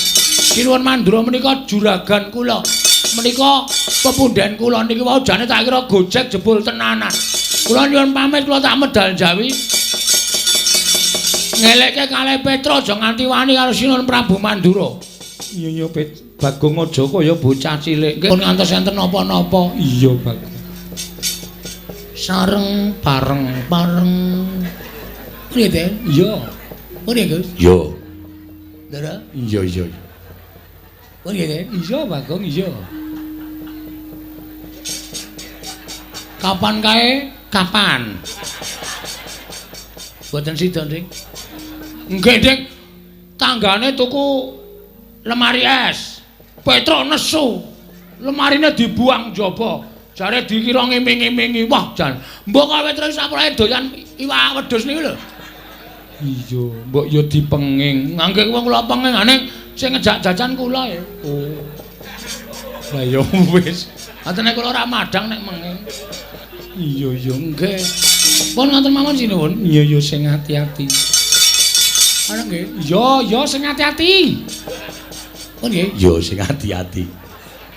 S1: Sinuwun Mandura menika juragan kula. Menika pepundhen kula niki wau jane tak kira gojek jebul tenanan. Kula nyuwun pamit kula tak medal Jawi. Ngelekke kalih Petruk aja nganti wani karo Sinuwun Prabu Mandura.
S2: Iya iya Bagong aja kaya
S1: bocah cilik. Nggih pun ngantos enten napa-napa.
S2: Iya Bagong.
S1: Sareng bareng bareng. Piye, Den?
S2: Iya.
S1: Piye, Gus?
S3: Iya.
S1: Ndara?
S2: Iya iya.
S1: Piye, Den?
S2: Iya Bagong iya.
S1: Kapan kae? Kapan? Mboten sida, Dik. Nggih, Dik. Tanggane tuku lemari es. Petruk nesu. Lemarine dibuang njaba. Jare dikira ngiming-imingi. Wah, jan. Mbok kok Petruk sampurae doyan iwak wedhus niku lho.
S2: Iya, mbok ya dipenging.
S1: Ngangge wong kula penging ning sing ngejak jajan kula ya.
S2: Oh. Lah ya wis.
S1: Atene kula ora madhang nek menging.
S2: Iya iya
S1: nggih. Pun ngoten mawon sinuwun.
S2: Iya iya sing ati-ati.
S1: Ana nggih.
S2: Iya iya sing ati-ati.
S1: Pun nggih.
S3: Iya sing ati-ati.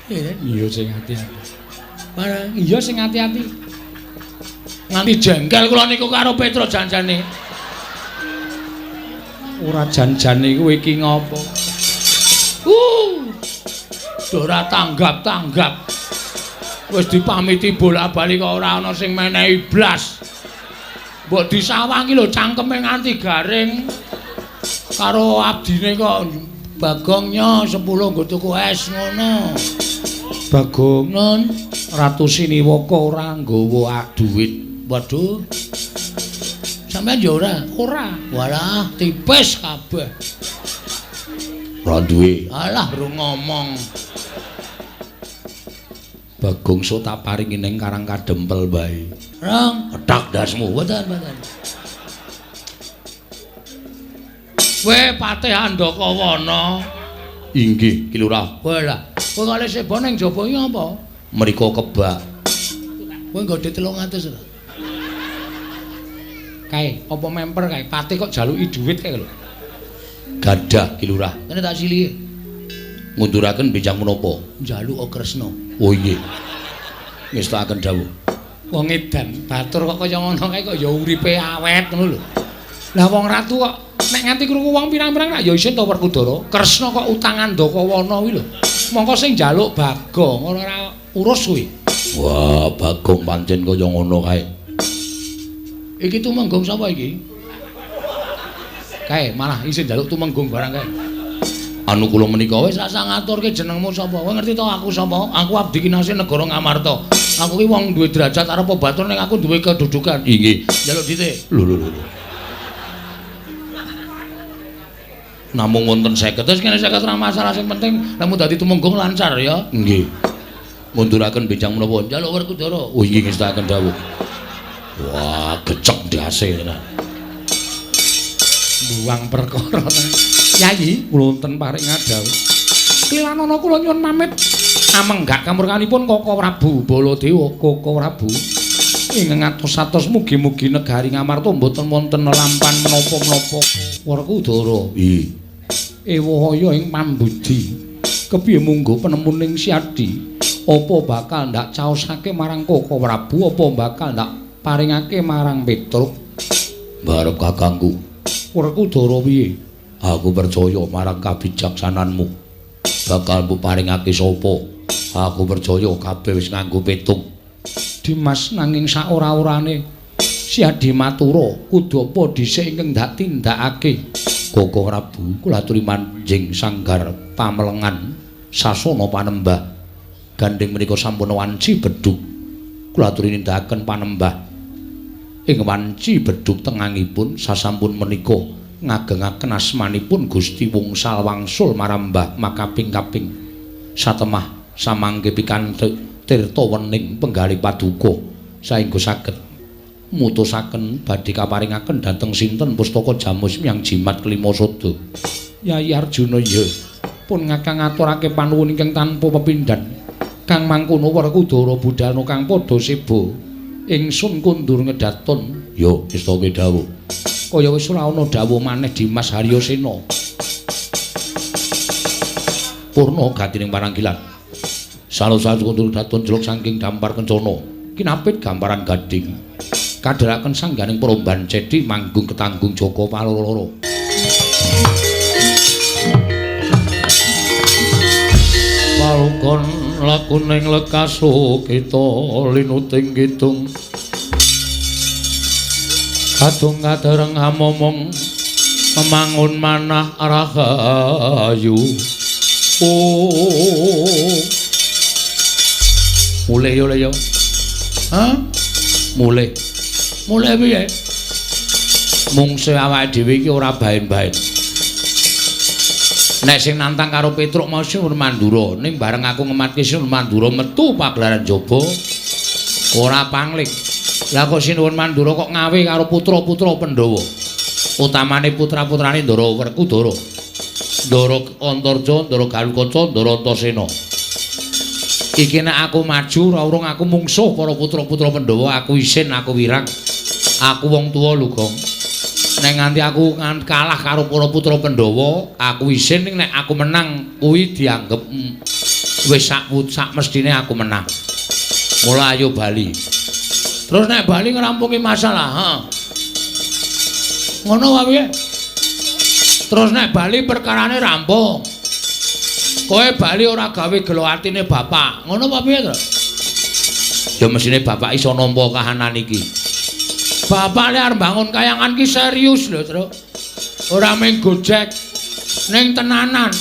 S1: Iya
S2: iya sing ati-ati.
S1: Barang
S2: iya sing ati-ati.
S1: Nganti jengkel kula niku karo Petruk janjane.
S2: Ora janjane kowe iki ngopo?
S1: Ora tanggap-tanggap. Wis dipamiti bola-bali kok ora ana sing menehi blas. Mbok disawangi lho cangkeme nganti garing. Karo abdine kok Bagong nyo 10 nggo tuku es ngono.
S2: Bagong
S1: nun
S2: Ratu Siniwaka ora nggawa
S1: duit. Waduh. Sampeyan ya ora?
S2: Ora.
S1: Walah, tipis kabeh.
S3: Ora duwe.
S1: Alah, ro ngomong.
S3: Bagong so tak paringi ning Karang Kadempel wae.
S1: Rong,
S3: petak dasmu.
S1: Mboten, mboten. Kowe Patih Andakawana.
S3: Inggih, Ki Lurah.
S1: Walah, kowe kok sebo ning jaba iki apa?
S3: Mriko kebak.
S1: Kowe nggo 300 lho. Kae, apa memper kae? Patih kok jaluki dhuwit kae lho.
S3: Gadah Ki Lurah.
S1: Kene tak silihe.
S3: Ngunduraken benjang menapa?
S1: Njaluk Kresna.
S3: Oh inggih. Ngestakaken dawuh.
S1: Wong edan, batur kok kaya ngono kae kok ya uripe awet ngono lho. Lah wong ratu kok nek nganti krungu wong pirang-pirang lak ya isin to Werkudara. Kresna kok utang Andakawana kuwi lho. Mongko sing njaluk Bagong ora urus kuwi.
S3: Wah, Bagong pancen kaya ngono kae.
S1: Iki tumenggung sapa iki? Kae malah isin njaluk tumenggung barang kae. Anu kula menika wis rasa ngaturke jenengmu sapa? Kowe ngerti to aku sapa? Aku abdi kinasih negara Ngamarta. Aku ki wong duwe derajat arep batur ning aku duwe kedudukan. Inggih. Njaluk dhite. Lho lho lho. Namung wonten 50. Terus kene 50 ora masalah, sing penting nemu dadi tumenggung lancar ya. Nggih. Munduraken benjang menapa? Njaluk Werkudara. Oh inggih ngestakaken dawuh. Wah, gecek ndase tenan.
S2: Buang perkara. Yayi, kula wonten paring ngadhawuh. Klilanana kula nyuwun pamit. Amenggak kamurkanipun Koko Prabu Baladewa, Koko Prabu. Ing ngatos-atos mugi-mugi negari Ngamarta mboten wonten lampan menapa-menapa. Werkudara.
S1: Nggih.
S2: Ewahaya ing pambudi. Kepiye munggo penemuning Siadi? Apa bakal ndak caosake marang Koko Prabu, apa bakal ndak paringake marang Petruk?
S1: Barep kakangku.
S2: Werkudara piye?
S1: Aku percaya marang kabijaksananmu. Bakal mbok paringake sapa? Aku percaya kabeh wis nganggo petung.
S2: Dimas, nanging saora-orane Siadi matura kudu apa dhisik ingkang ndak tindakake?
S1: Koko Prabu, kula aturi manjing sanggar pamelengan sasana panembah. Gandeng menika sampun wanci bedhug. Kula aturi nindakaken panembah. Ing wanci bedhug tengangipun sasampun menika ngagengaken asmanipun Gusti Wungsal wangsul marambah makaping-kaping. Satemah samangke pikantuk tirta wening penggalih paduka saengga saged mutusaken badhe kaparingaken dhateng sinten pustaka jamus miyang jimat kelima sada.
S2: Yayi Arjuna, ya pun ngakang ngaturake panuwun ingkang tanpa pepindhan. Kang mangkono Werkudara budalna kang padha seba. Ingsun kundur ngedaton.
S1: Ya, estake dawuh.
S2: Kaya wis ora ana dawuh maneh Dimas Haryosena.
S1: Purna gatining paranggilan. Salosa kundur daton jeluk saking dampar kencana. Kinapit gamparan gading. Kadheraken sangganing peromban cedi manggung ketanggung Joko Paloro. Palukon lakuning lekaso kita linuting kidung. Kadung kadereng amomong memangun manah rahayu. Oh. Mulih yo le yo. Hah? Mulih. Mulih piye? Mungsuh awake dhewe iki ora baen-baen. Nek sing nantang karo Petruk mau Sinuwun Mandura, ning bareng aku ngematke Sinuwun Mandura metu pagelaran jaba ora pangling. Lah kok Sinuwun Mandura kok ngawe karo putra-putra Pandhawa. Utamane putra-putrane Ndara Werkudara. Ndara Antarja, Ndara Galukaca, Ndara Antasena. Iki nek aku maju ora urung aku mungsuh para putra-putra Pandhawa, aku isin, aku wirang. Aku wong tuwa lho, Gong. Nek nganti aku kalah karo para putra Pandhawa, aku isin, ning nek aku menang kuwi dianggep wis sak mestine aku menang. Mula ayo bali. Terus nek bali ngrampungi masalah, heeh. Ngono wae piye? Terus nek bali perkarane rampung. Kowe bali ora gawe gelo atine bapak. Ngono apa piye to? Ya mesine bapak iso nampa kahanan iki. Bapak lek arep bangun kayangan ki serius lho, Truk. Ora mung gojek ning tenanan.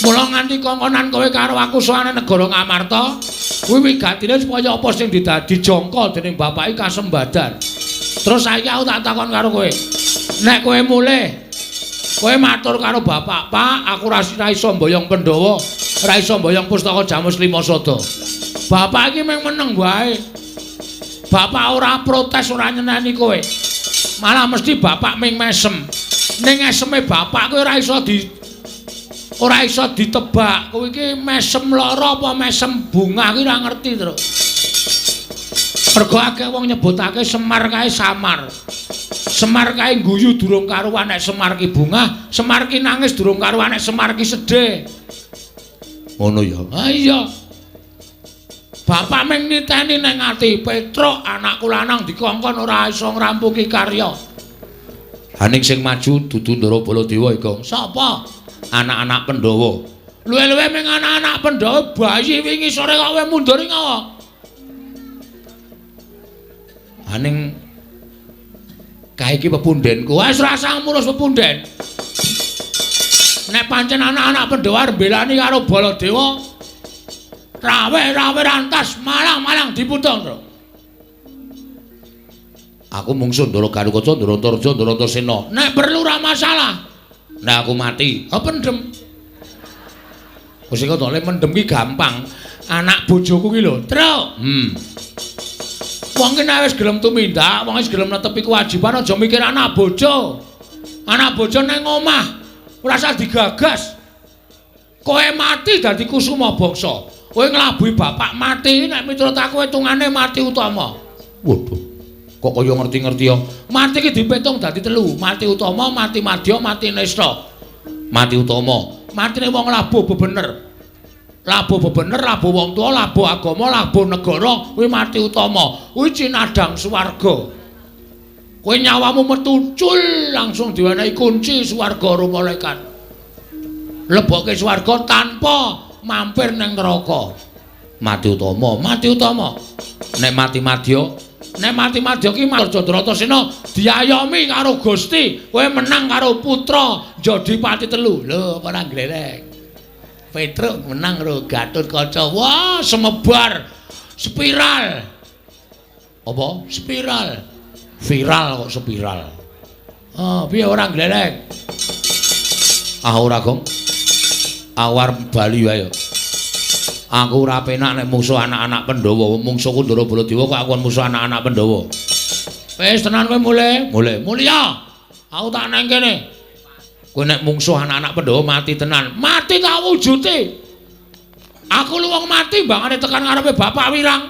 S1: Mula nganti kongkonan kowe karo aku sowane negara Ngamarta, kuwi wigatine supaya apa sing didadi jangka dening bapak iki kasembadan. Terus saiki aku tak takon karo kowe. Nek kowe mulih, kowe matur karo bapak, "Pak, aku ora iso mboyong Pandhawa, ora iso mboyong pustaka Jamus Lima Sada." Bapak iki mung meneng wae. Bapak ora protes, ora nyeneni kowe. Malah mesti bapak ming mesem. Ning eseme bapak kowe ora iso ditebak. Kowe iki mesem lara apa mesem bungah kuwi ora ngerti, Truk. Mergo akeh wong nyebutake Semar kae samar. Semar kae guyu durung karuan nek Semar ki bungah, Semar ki nangis durung karuan nek Semar ki sedih. Ngono ya.
S2: Ha iya. Bapak ming niteni nang ati, Petruk anakku lanang dikongkon ora iso ngrampungi karya.
S1: Ha ning sing maju dudu Ndara Baladewa iki.
S2: Sapa?
S1: Anak-anak Pandhawa.
S2: Luwe-luwe ming anak-anak Pandhawa bayi wingi sore kok kowe mundur ngawa.
S1: Ha ning kae iki pepundhenku.
S2: Wis ora usah ngurus pepunden.
S1: Nek pancen anak-anak Pandhawa arep mbelani karo Baladewa, rawe-rawe rantas malang-malang diputung, Tru. Aku mungsuh Ndara Garukaca, Ndara Antarja, Ndara Antasena. Nek perlu ora masalah. Nek aku mati, ha pendem. Wis kok le mendem ki gampang. Anak bojoku ki lho, Tru. Wong ki nek wis gelem tumindak, wong wis gelem netepi kewajiban aja mikir anak bojo. Anak bojo nang omah ora usah digagas. Kowe mati dadi kusuma bangsa. Kowe nglabuhi bapak mati nek miturut aku hitungane mati utama. Waduh. Kok kaya ngerti-ngerti ya. Mati ki dipitung dadi telu, mati utama, mati madya, mati nista. Mati utama, matine wong labuh bebener. Labuh bebener, labuh wong tuwa, labuh agama, labuh negara, kuwi mati utama. Kuwi cinadhang swarga. Kowe nyawamu metu cul langsung diwenehi kunci swarga karo malaikat. Lebokke swarga tanpa mampir ning neraka. Mati utama, mati utama. Nek mati madya, nek mati madya ki Arjuna Antasena diayomi karo Gusti, kowe menang karo putra Jodipati telu. Lho, ora glerek. Petruk menang karo Gatotkaca. Wah, semebar spiral. Apa? Spiral. Viral kok spiral. Ah, piye ora glerek? Ah ora, Gong. Aku arep bali wae. Aku ora penak nek mungsuh anak-anak Pandhawa. Mungsuhku Ndara Baladewa kok aku mungsuh anak-anak Pandhawa. Wis tenan kowe mulih. Mulih. Mulya. Aku tak nang kene. Kowe nek mungsuh anak-anak Pandhawa mati tenan. Mati tak wujude. Aku lu wong mati mbangane tekan ngarepe Bapak Wirang.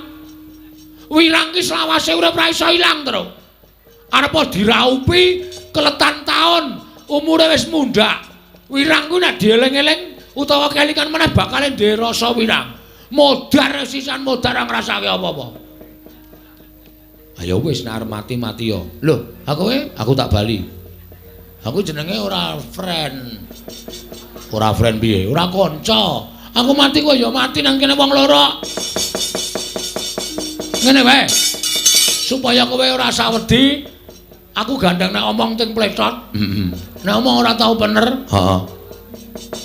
S1: Wirang ki selawase urip ora iso ilang, Tru. Arep diraupi keletan taun, umure wis mundhak. Wirang kuwi nek dieling-eling utawa kelingan meneh bakal duwe rasa wirang. Modar sisan modar ngrasake apa-apa. Ayo wis nek arep mati-mati ya. Lho, aku tak bali. Aku jenenge ora friend. Ora friend piye? Ora kanca. Aku mati kowe ya mati nang kene wong loro. Ngene wae. Supaya kowe ora sawedi, aku gandeng nek omong ting pletot. Heeh. Nek omong ora tau bener. Heeh.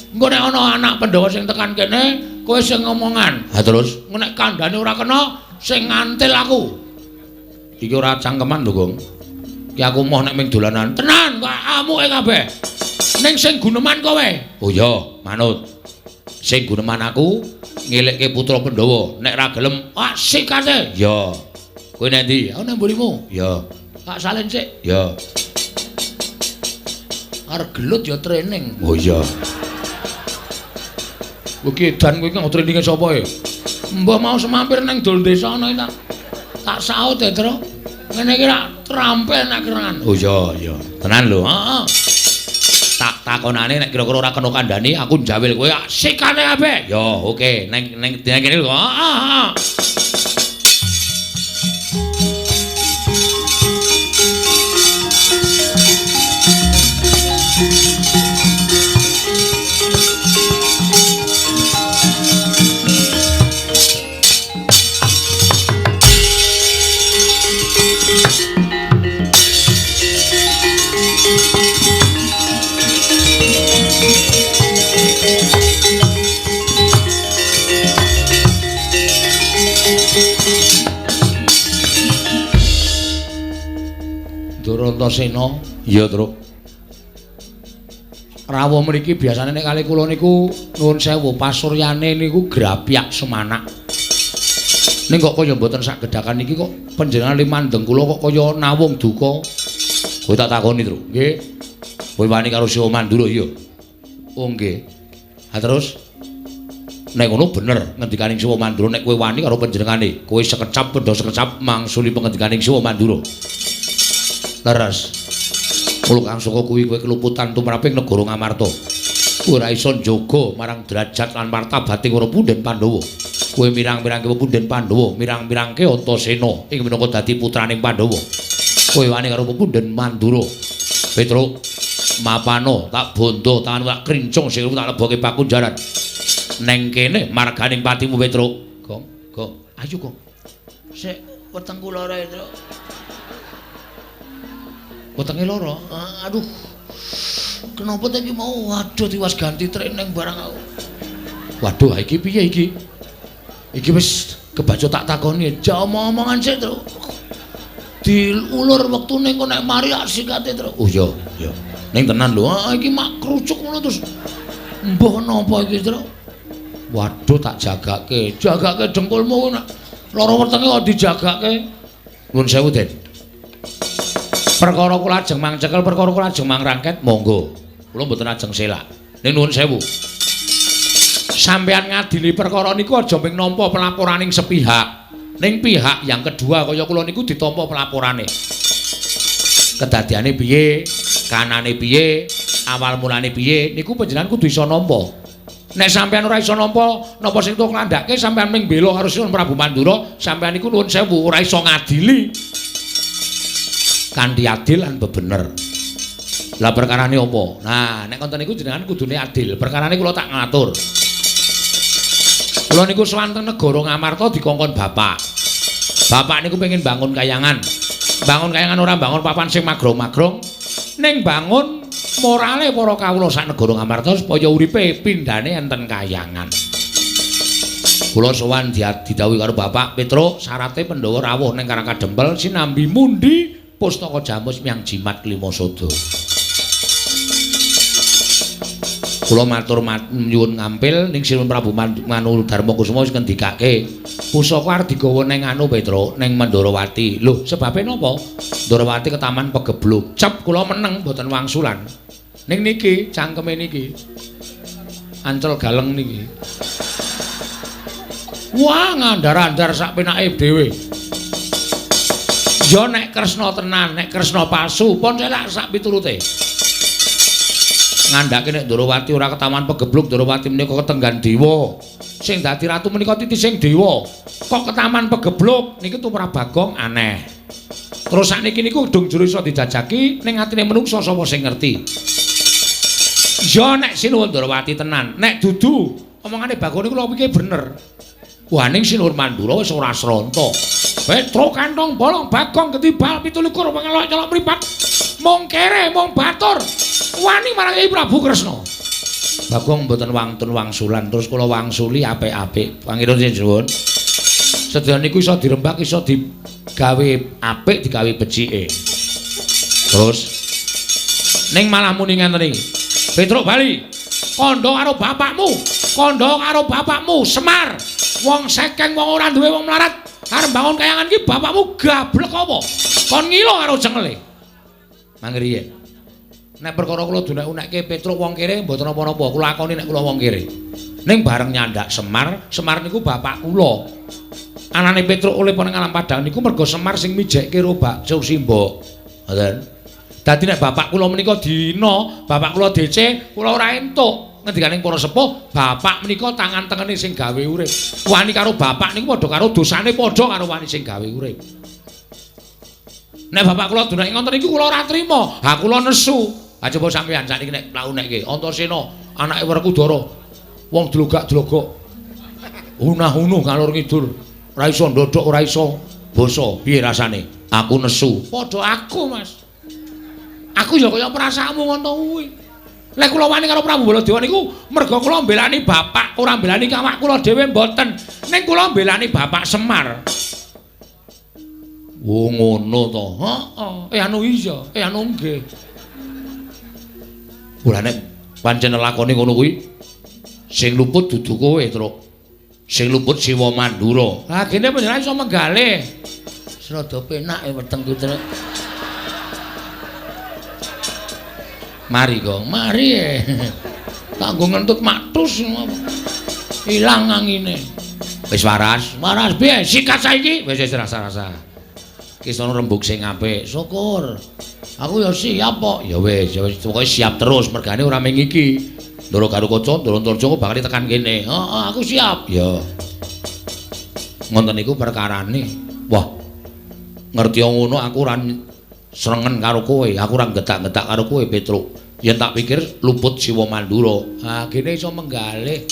S1: Engko nek ana anak Pandhawa sing tekan kene, kowe sing ngomongan. Ha terus, engko nek kandhane ora kena, sing ngantil aku. Iki ora cangkeman lho, Gong. Ki aku moh nek ming dolanan. Tenan, kok amuke kabeh. Ning sing guneman kowe. Oh iya, manut. Sing guneman aku ngelekke putra Pandhawa. Nek ra gelem, ah sikate. Ya. Kowe nang ndi? Aku nang mburimu. Ya. Tak salin sik. Ya. Arep gelut ya training. Oh iya. Kowe ki edan kowe iki nggo traininge sapa e? Mbah mau semampir nang dol desa ana iki tak saut e, Tru. Ngene iki rak trampil nek kerengan. Oh iya, iya. Tenan lho. Heeh. Tak takonane nek kira-kira ora kena kandhani aku njawil kowe sikane kabeh. Ya, oke. Neng neng kene lho. Heeh, heeh. Antasena. Iya, Truk. Rawuh mriki biasane nek kali kula niku nuwun sewu pasuryane niku grapyak semanak. Ning kok kaya mboten sak gedhakan niki kok panjenengan limandheng kula kok kaya nawung duka. Kowe tak takoni, Truk. Nggih. Kowe wani karo Siwa Mandura iya. Oh nggih. Ha terus nek ngono bener ngendikaning Siwa Mandura nek kowe wani karo panjenengane, kowe sekecap pendha sekecap mangsuli pengendikaning Siwa Mandura. Leres. Kula kang saka kuwi kowe keluputan tumraping negara Ngamarta. Kowe ora iso njaga marang derajat lan martabating para punden Pandhawa. Kowe mirang-mirangke punden Pandhawa, mirang-mirangke Antasena ing minangka dadi putraning Pandhawa. Kowe wani karo punden Mandura. Petruk, mapano tak bondo tanganmu tak krincung sikilmu tak leboke pakunjaran. Neng kene marganing patimu Petruk. Gong, gong. Ayo, Gong. Sik wetengku lara, Petruk. Wetenge lara. Aduh. Kenapa ta iki mau? Waduh tiwas ganti training barang aku. Waduh iki piye iki? Iki wis kebaca tak takoni, ja omong-omongan sik, Truk. Diulur wektune engko nek mari sikate, Truk. Oh iya, iya. Ning tenan lho, ah iki mak krucuk ngono terus. Mbah napa iki, Truk? Waduh tak jagake. Jagake dengkulmu nek lara wetenge kok dijagake. Nuwun sewu, Den. Perkara kula ajeng mangcekel, perkara kula ajeng mangrangket, monggo. Kula mboten ajeng selak. Ning nuwun sewu. Sampeyan ngadili perkara niku aja mung nampa pelaporaning sepihak. Ning pihak yang kedua kaya kula niku ditampa pelaporane. Kedadiane piye, kanane piye, awal mulane piye, niku panjenengan kudu iso nampa. Nek sampeyan ora iso nampa, napa sing tok nglandhake sampeyan ming bela karo Sinuwun Prabu Mandura, sampeyan niku nuwun sewu ora iso ngadili kanthi adil lan bebener. Lah perkarane apa? Nah, nek konten niku jenengan kudune adil. Perkarane kula tak ngatur. Kula niku sowan teng negara Ngamarta dikongkon bapak. Bapak niku pengen bangun kayangan. Bangun kayangan ora bangun papan sing magrong-magrong, ning bangun morale para kawula sak negara Ngamarta supaya uripe pindhane enten kayangan. Kula sowan didhawuhi karo Bapak Petruk, syarate Pandhawa rawuh ning Karang Kadempel sinambi mundi pustaka jamus miang jimat Klimasada. Kula matur nyuwun ngampil ning Sinuwun Prabu Manu Darma Kusuma wis ngendikake pusaka arep digawa ning anu Petruk ning Mandrawati. Lho, sebabe napa? Ndrawati ketaman pegebluk. Cep kula meneng mboten wangsulan. Ning niki cangkeme niki. Ancel galeng niki. Wah, ngandar-andar sak penake dhewe. Ya nek Kresna tenan, nek Kresna palsu, pun selak sak piturute. Ngandhake nek Ndrawati ora ketaman pegebluk, Ndrawati menika ketenggan dewa. Sing dadi ratu menika titising dewa. Kok ketaman pegebluk niki tumrap Bagong aneh. Terus sakniki niku dung jero iso dijajaki ning atine menungsa sapa sing ngerti. Ya nek Sinuwun Ndrawati tenan, nek dudu omongane Bagong niku lho pikir bener. Wah ning Sinuwun Mandura wis ora sronta. Petruk kantong bolong Bagong ketibal 27 pengelok nyolok mripat. Mung kere mung batur. Wani marang Kyai Prabu Kresna. Bagong mboten wantun wangsulan terus kula wangsuli apik-apik. Pangeran nyuwun. Sedaya niku iso dirembak iso digawe apik digawe becike. Terus ning malah muni ngenten iki. Petruk bali. Kandha karo bapakmu, kandha karo bapakmu Semar. Wong sekeng wong ora duwe wong melarat. Arep bangun kayangan iki bapakmu gablek apa? Kon ngilo karo cengele. Mangriyen. Nek perkara kula dunek-unekke Petruk wong kere mboten napa-napa, kula akoni nek kula wong kere. Ning bareng nyandak Semar, Semar niku bapak kula. Anane Petruk oleh ning alam padang niku mergo Semar sing mijekke ro bakso simbok. Ngoten. Dadi nek bapak kula menika dina, bapak kula DC, kula ora entuk. Ngendikaning para sepuh, bapak menika tangan tengene sing gawe urip. Wani karo bapak niku padha karo dosane padha karo wani sing gawe urip. Nek bapak kula dunake ngoten niku kula ora trima. Ha kula nesu. Ha coba sampeyan sakniki nek mlakunekke Antasena anake Werkudara. Wong dlogak-dlogok. Unah-unuh ngalor ngidul. Ora iso ndodhok, ora iso basa. Piye rasane? Aku nesu. Padha aku, Mas. Aku ya kaya perasaanmu ngono kuwi. Lek kula wani karo Prabu Baladewa niku merga kula mbelani bapak, ora mbelani awak kula dhewe mboten. Ning kula mbelani bapak Semar. Oh ngono to. Heeh. Anu iya, anu nggih. Ora nek pancen lakone ngono kuwi sing luput dudu kowe, Truk. Sing luput Siwa Mandura. Ha gene panjenengan iso menggalih. Rada penak wetengku, Truk. Mari, Gong. Mari. Tak nggo ngentut maktus ilang angine. Wis waras. Waras piye? Sikat saiki. Wis wis rasa-rasa. Ki sono rembug sing apik. Syukur. Aku ya siap kok. Ya wis, ya wis pokoke siap terus mergane ora mung iki. Ndoro Garukaca, Ndoro Antarja bakal tekan kene. Heeh, aku siap. Ya. Ngoten niku perkarane. Wah. Ngerti ngono aku ora srengen karo kowe, aku ora getak-getak karo kowe, Petruk. Yen tak pikir luput Siwa Mandura. Ha, gene iso menggalih.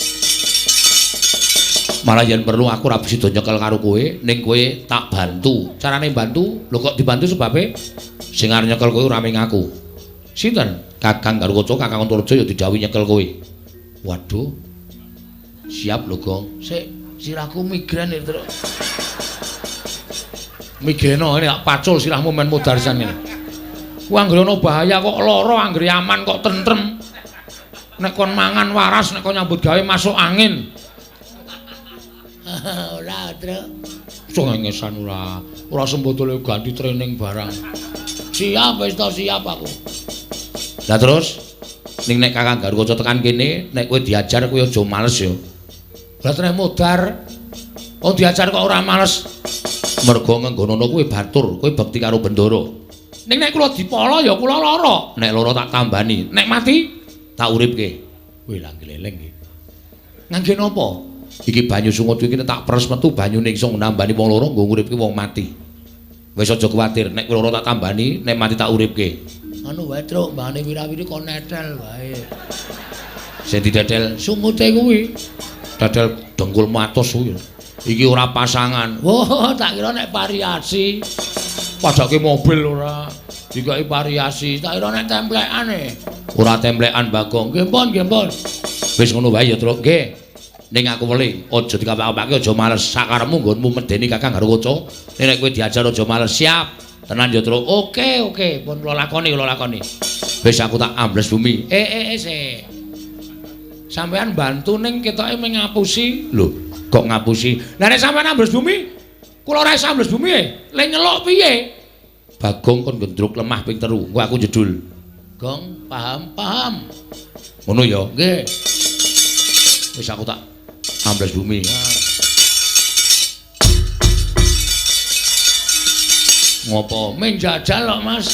S1: Malah yen perlu aku ora sida nyekel karo kowe, ning kowe tak bantu. Carane bantu? Lho kok dibantu sebabe? Sing arep nyekel kowe ora mung aku. Sinten? Kakang Garukaca, Kakang Antareja ya didhawuhi nyekel kowe. Waduh. Siap lho, Gong. Sik, sirahku migren iki, Truk. Migreno ngene tak pacul sirahmu men modar sisan ngene. Ku anggere ana bahaya kok lara, anggere aman kok tentrem. Nek kon mangan waras, nek kon nyambut gawe masuk angin.
S3: Ora, Truk.
S1: Cengengesan ora. Ora sembodole ganti training barang.
S3: Siap wis to, siap aku.
S1: Lah terus ning nek Kakang Garukaca tekan kene, nek kowe diajar kowe aja males ya. Lah treh modar. Oh diajar kok ora males. Mergo ngenggonono kowe batur, kowe bekti karo Bendara. Ning nek kula dipala ya kula lara. Nek lara tak tambani, nek mati tak uripke. Wih lah gleleng iki. Ngangge napa? Iki banyu sungut iki tak peres metu banyune iso nambani wong loro nggo nguripke wong mati. Wis aja kuwatir, nek lara tak tambani, nek mati tak uripke.
S3: Anu wae, Truk, mbane wirawiri kon netel wae.
S1: Sing didedel sungute kuwi. Dedel dengkul matos kuwi. Iki ora pasangan.
S3: Wah, tak kira nek variasi.
S1: Padake mobil ora.
S3: Dikai variasi, tak kira nek templekan e.
S1: Ora templekan, Bagong.
S3: Nggih pun, nggih pun.
S1: Wis ngono wae ya, Truk. Nggih. Ning aku weling, aja dikapak-kapake, aja males. Sakarepmu nggonmu medeni Kakang Garukaca. Nek kowe diajar aja males. Siap. Tenan ya, Truk.
S3: Oke, oke, pun kula lakoni, kula lakoni.
S1: Wis aku tak ambles bumi.
S3: Sik. Sampeyan bantu ning ketoke mung ngapusi.
S1: Lho, kok ngapusi?
S3: Lah nek sampeyan ambles bumi, kula ora iso ambles bumi e. Le nyeluk piye?
S1: Bagong kon gendruk lemah ping 3, engko aku jedul.
S3: Gong, paham, paham.
S1: Ngono ya?
S3: Nggih.
S1: Wis aku tak ambles bumi. Ngopo?
S3: Men jajal kok, Mas.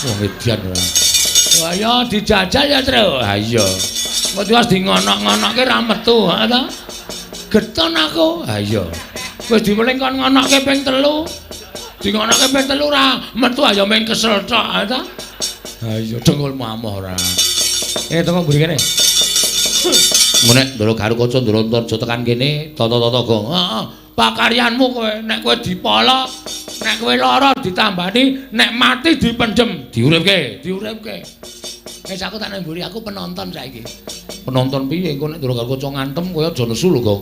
S1: Wong edan ora.
S3: Wah ya dijajal ya, Truk.
S1: Ha iya.
S3: Kok tiwas di ngonok-ngonokke ra metu, ha ta? Geton aku.
S1: Ha iya.
S3: Wis diweling kon ngonokke ping 3. Di ngonokke ping 3 ora metu ayo men kesel tok, ha ta?
S1: Ha iya, dengkulmu amoh ora.
S2: Teko mburi kene.
S1: Nek Ndara Garukaca Ndara Antareja tekan kene, tata-tata gong.
S3: Heeh. Pakaryanmu kowe, nek kowe dipala, nek kowe lara ditambani, nek mati dipendhem,
S1: diuripke,
S3: diuripke. Wis aku tak nang mburi, aku penonton saiki.
S1: Penonton piye engko nek Ndara Garukaca ngantem kowe aja nesu lho, Gong.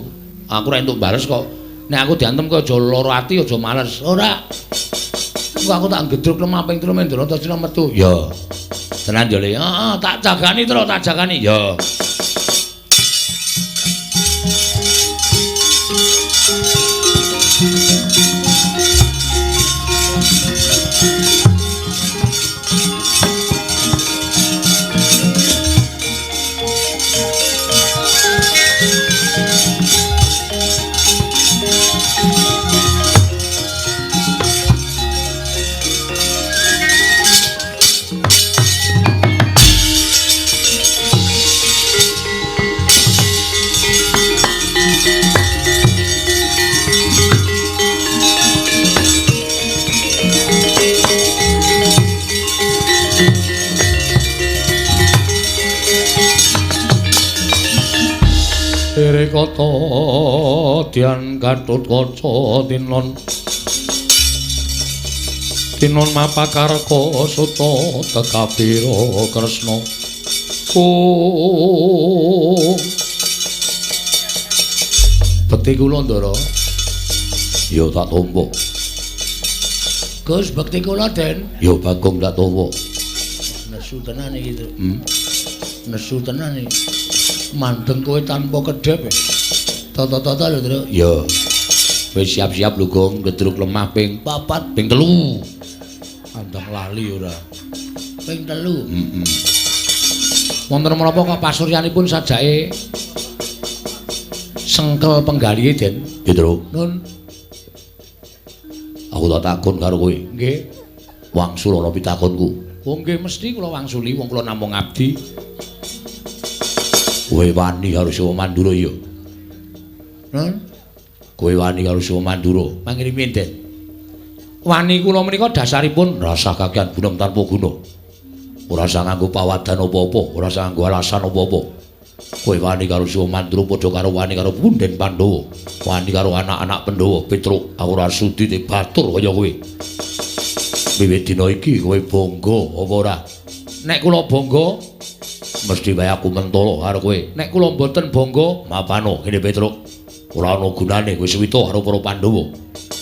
S1: Aku ora entuk bales kok. Nek aku diantem kowe aja lara ati, aja males.
S3: Ora. Engko aku tak gedruk lemah ping 3 men Ndara Antareja metu.
S1: Ya. Tenan yo, Le.
S3: Heeh, tak jagani terus, tak jagani.
S1: Ya. Kata Dian Gatotkaca tinon tinon mapakarka suta tekabira Kresna. Oh, bekti kula Ndara. Ya tak tampa.
S3: Gus, bekti kula Den.
S1: Ya Bagong tak tampa.
S3: Nesu tenan iki, Truk. Nesu tenan iki. Mandeng kowe tanpa kedhep. Tata-tata lho, Truk.
S1: Ya. Wis siap-siap lho, Gong, gedruk lemah ping
S3: 4,
S1: ping 3. Andang lali ora.
S3: Ping 3.
S1: Heeh. Wonten menapa kok pasuryanipun sajake sengkel penggalihe, Den? Ya, Truk.
S3: Nun.
S1: Aku tak takon karo kowe.
S3: Nggih.
S1: Wangsul ana pitakonku.
S3: Oh nggih mesti kula wangsuli wong kula namung abdi.
S1: Kowe wani karo Siwa Mandura ya?
S3: Nun.
S1: Kowe wani karo Siwa Mandura?
S3: Mangirimi, Den.
S1: Wani kula menika dasaripun rasah kakean bunem tanpa guna. Ora usah nganggo pawadan apa-apa, ora usah nganggo alasan apa-apa. Kowe wani karo Siwa Mandura padha karo wani karo punden Pandhawa, wani karo anak-anak Pandhawa. Petruk, aku ora sudi batur kaya kowe. Wiwit dina iki kowe bangga apa ora? Nek kula bangga mesti wae aku mentolo karo kowe. Nek kula mboten bangga, mapano kene Petruk. Ora ana gunane kowe suwita karo para Pandhawa.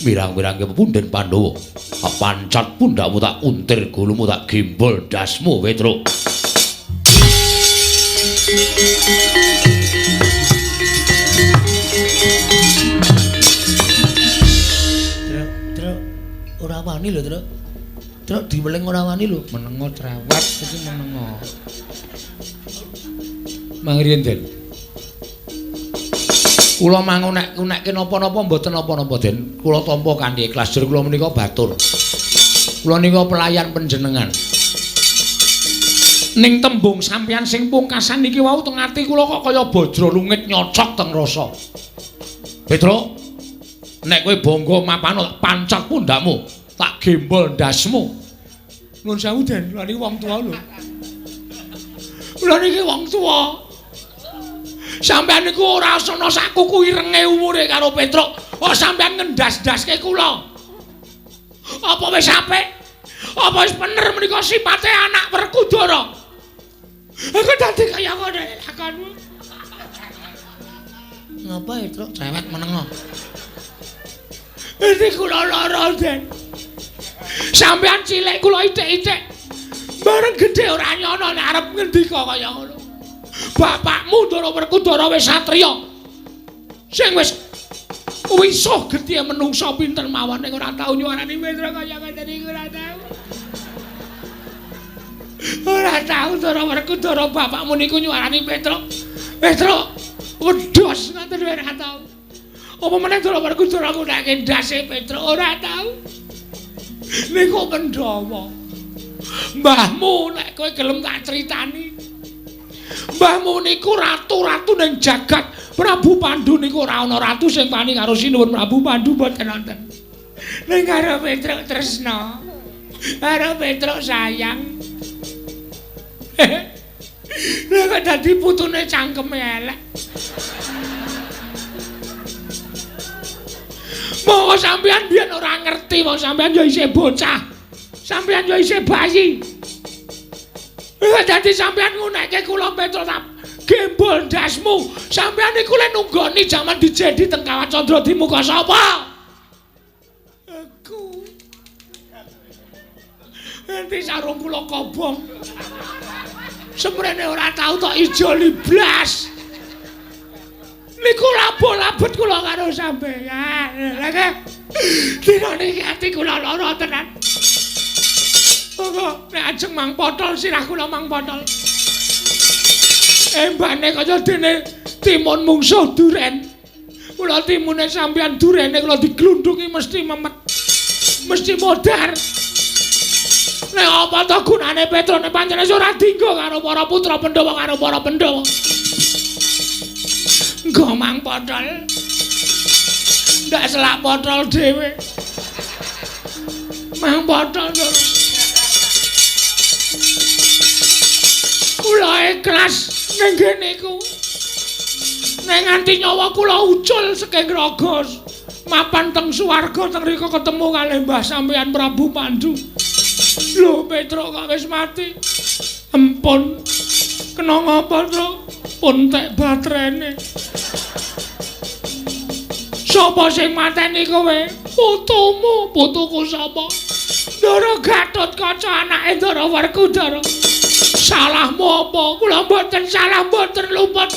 S1: Mirang-mirangke pepunden Pandhawa. Tak pancat pundakmu, tak untir gulumu, tak gembol dasmu Petruk.
S3: Truk, Truk, ora wani lho, Truk. Truk diweling ora wani lho.
S2: Menengo cerewet iki menengo. Mangriyen, Den.
S1: Kula mangunek-unekke napa-napa mboten napa-napa, Den. Kula tampa kanthi ikhlas, jur kula menika batur. Kula nika pelayan panjenengan.
S2: Ning tembung sampeyan sing pungkasan niki wau teng ati kula kok kaya bajra lungit nyocok teng rasa.
S1: Petruk, nek kowe bangga mapano tak pancat pundakmu, tak gembol ndasmu.
S2: Nuwun sewu, Den, kula niki wong tuwa lho. Kula niki wong tuwa. Sampeyan niku ora ana sak kuku irenge umure karo Petruk. Oh, sampeyan ngendas-ndaske kula. Apa wis apik? Apa wis bener menika sipate anak Werkudara? Aku dadi kaya ngono lakonmu.
S3: Ngapa ya, Truk? Cerewet menengo.
S2: Ini kula lara, Den. Sampeyan cilik kula ithik-ithik. Bareng gedhe ora nyono nek arep ngendika kaya ngono. Bapakmu Ndara Werkudara wis satriya. Sing wis wisuh gedhe menungsa pinter mawon ning ora tau nyuwarani Petruk kaya ngene iki ora tau. Ora tau Ndara Werkudara bapakmu niku nyuwarani Petruk. Petruk wedhos ngoten ora tau. Apa meneh Ndara Werkudara ngundake ndase Petruk ora tau. Niku Pandhawa. Mbahmu nek kowe gelem tak critani. Mbahmu niku ratu-ratu ning jagat. Prabu Pandu niku ora ana ratu sing wani karo Sinuwun Prabu Pandu mboten wonten. Ning karo Petruk tresna. Karo Petruk sayang. Lha kok dadi putune cangkeme elek. Monggo sampeyan biyen ora ngerti, wong sampeyan ya isih bocah. Sampeyan ya isih bayi. Lha dadi sampeyan ngunekke kula Petruk tak gembol ndasmu. Sampeyan niku le nunggoni jaman dijedi teng Kawat Candra di muka sapa? Aku. Enti sarung kula kobong. Semrene ora tau tok ijoli blas. Niku labo-labet kula karo sampeyan. Lha nggih. Dina niki ati kula lara tenan. Monggo nek ajeng mang potol sirah kula mang potol. Embane kaya dene timun mungsuh duren. Kula timune sampeyan durene kula diglundungi mesti memet. Mesti modar. Nek apa to gunane Petruk nek pancen ora dinggo karo para putra Pandhawa karo para Pandhawa. Nggo mang potol. Ndak selak potol dhewe. Mang potol. Kula ikhlas ning ngene iku. Nek nganti nyawa kula ucul saking raga mapan teng swarga teng rika ketemu kalih Mbah sampeyan Prabu Pandu. Lho Petruk kok wis mati. Empun. Kena ngapa, Truk? Pun tek baterene. Sapa sing mateni kowe? Putumu, putuku sapa? Ndara Gatotkaca anake Ndara Werkudara. Salahmu apa? Kula mboten salah, mboten luput.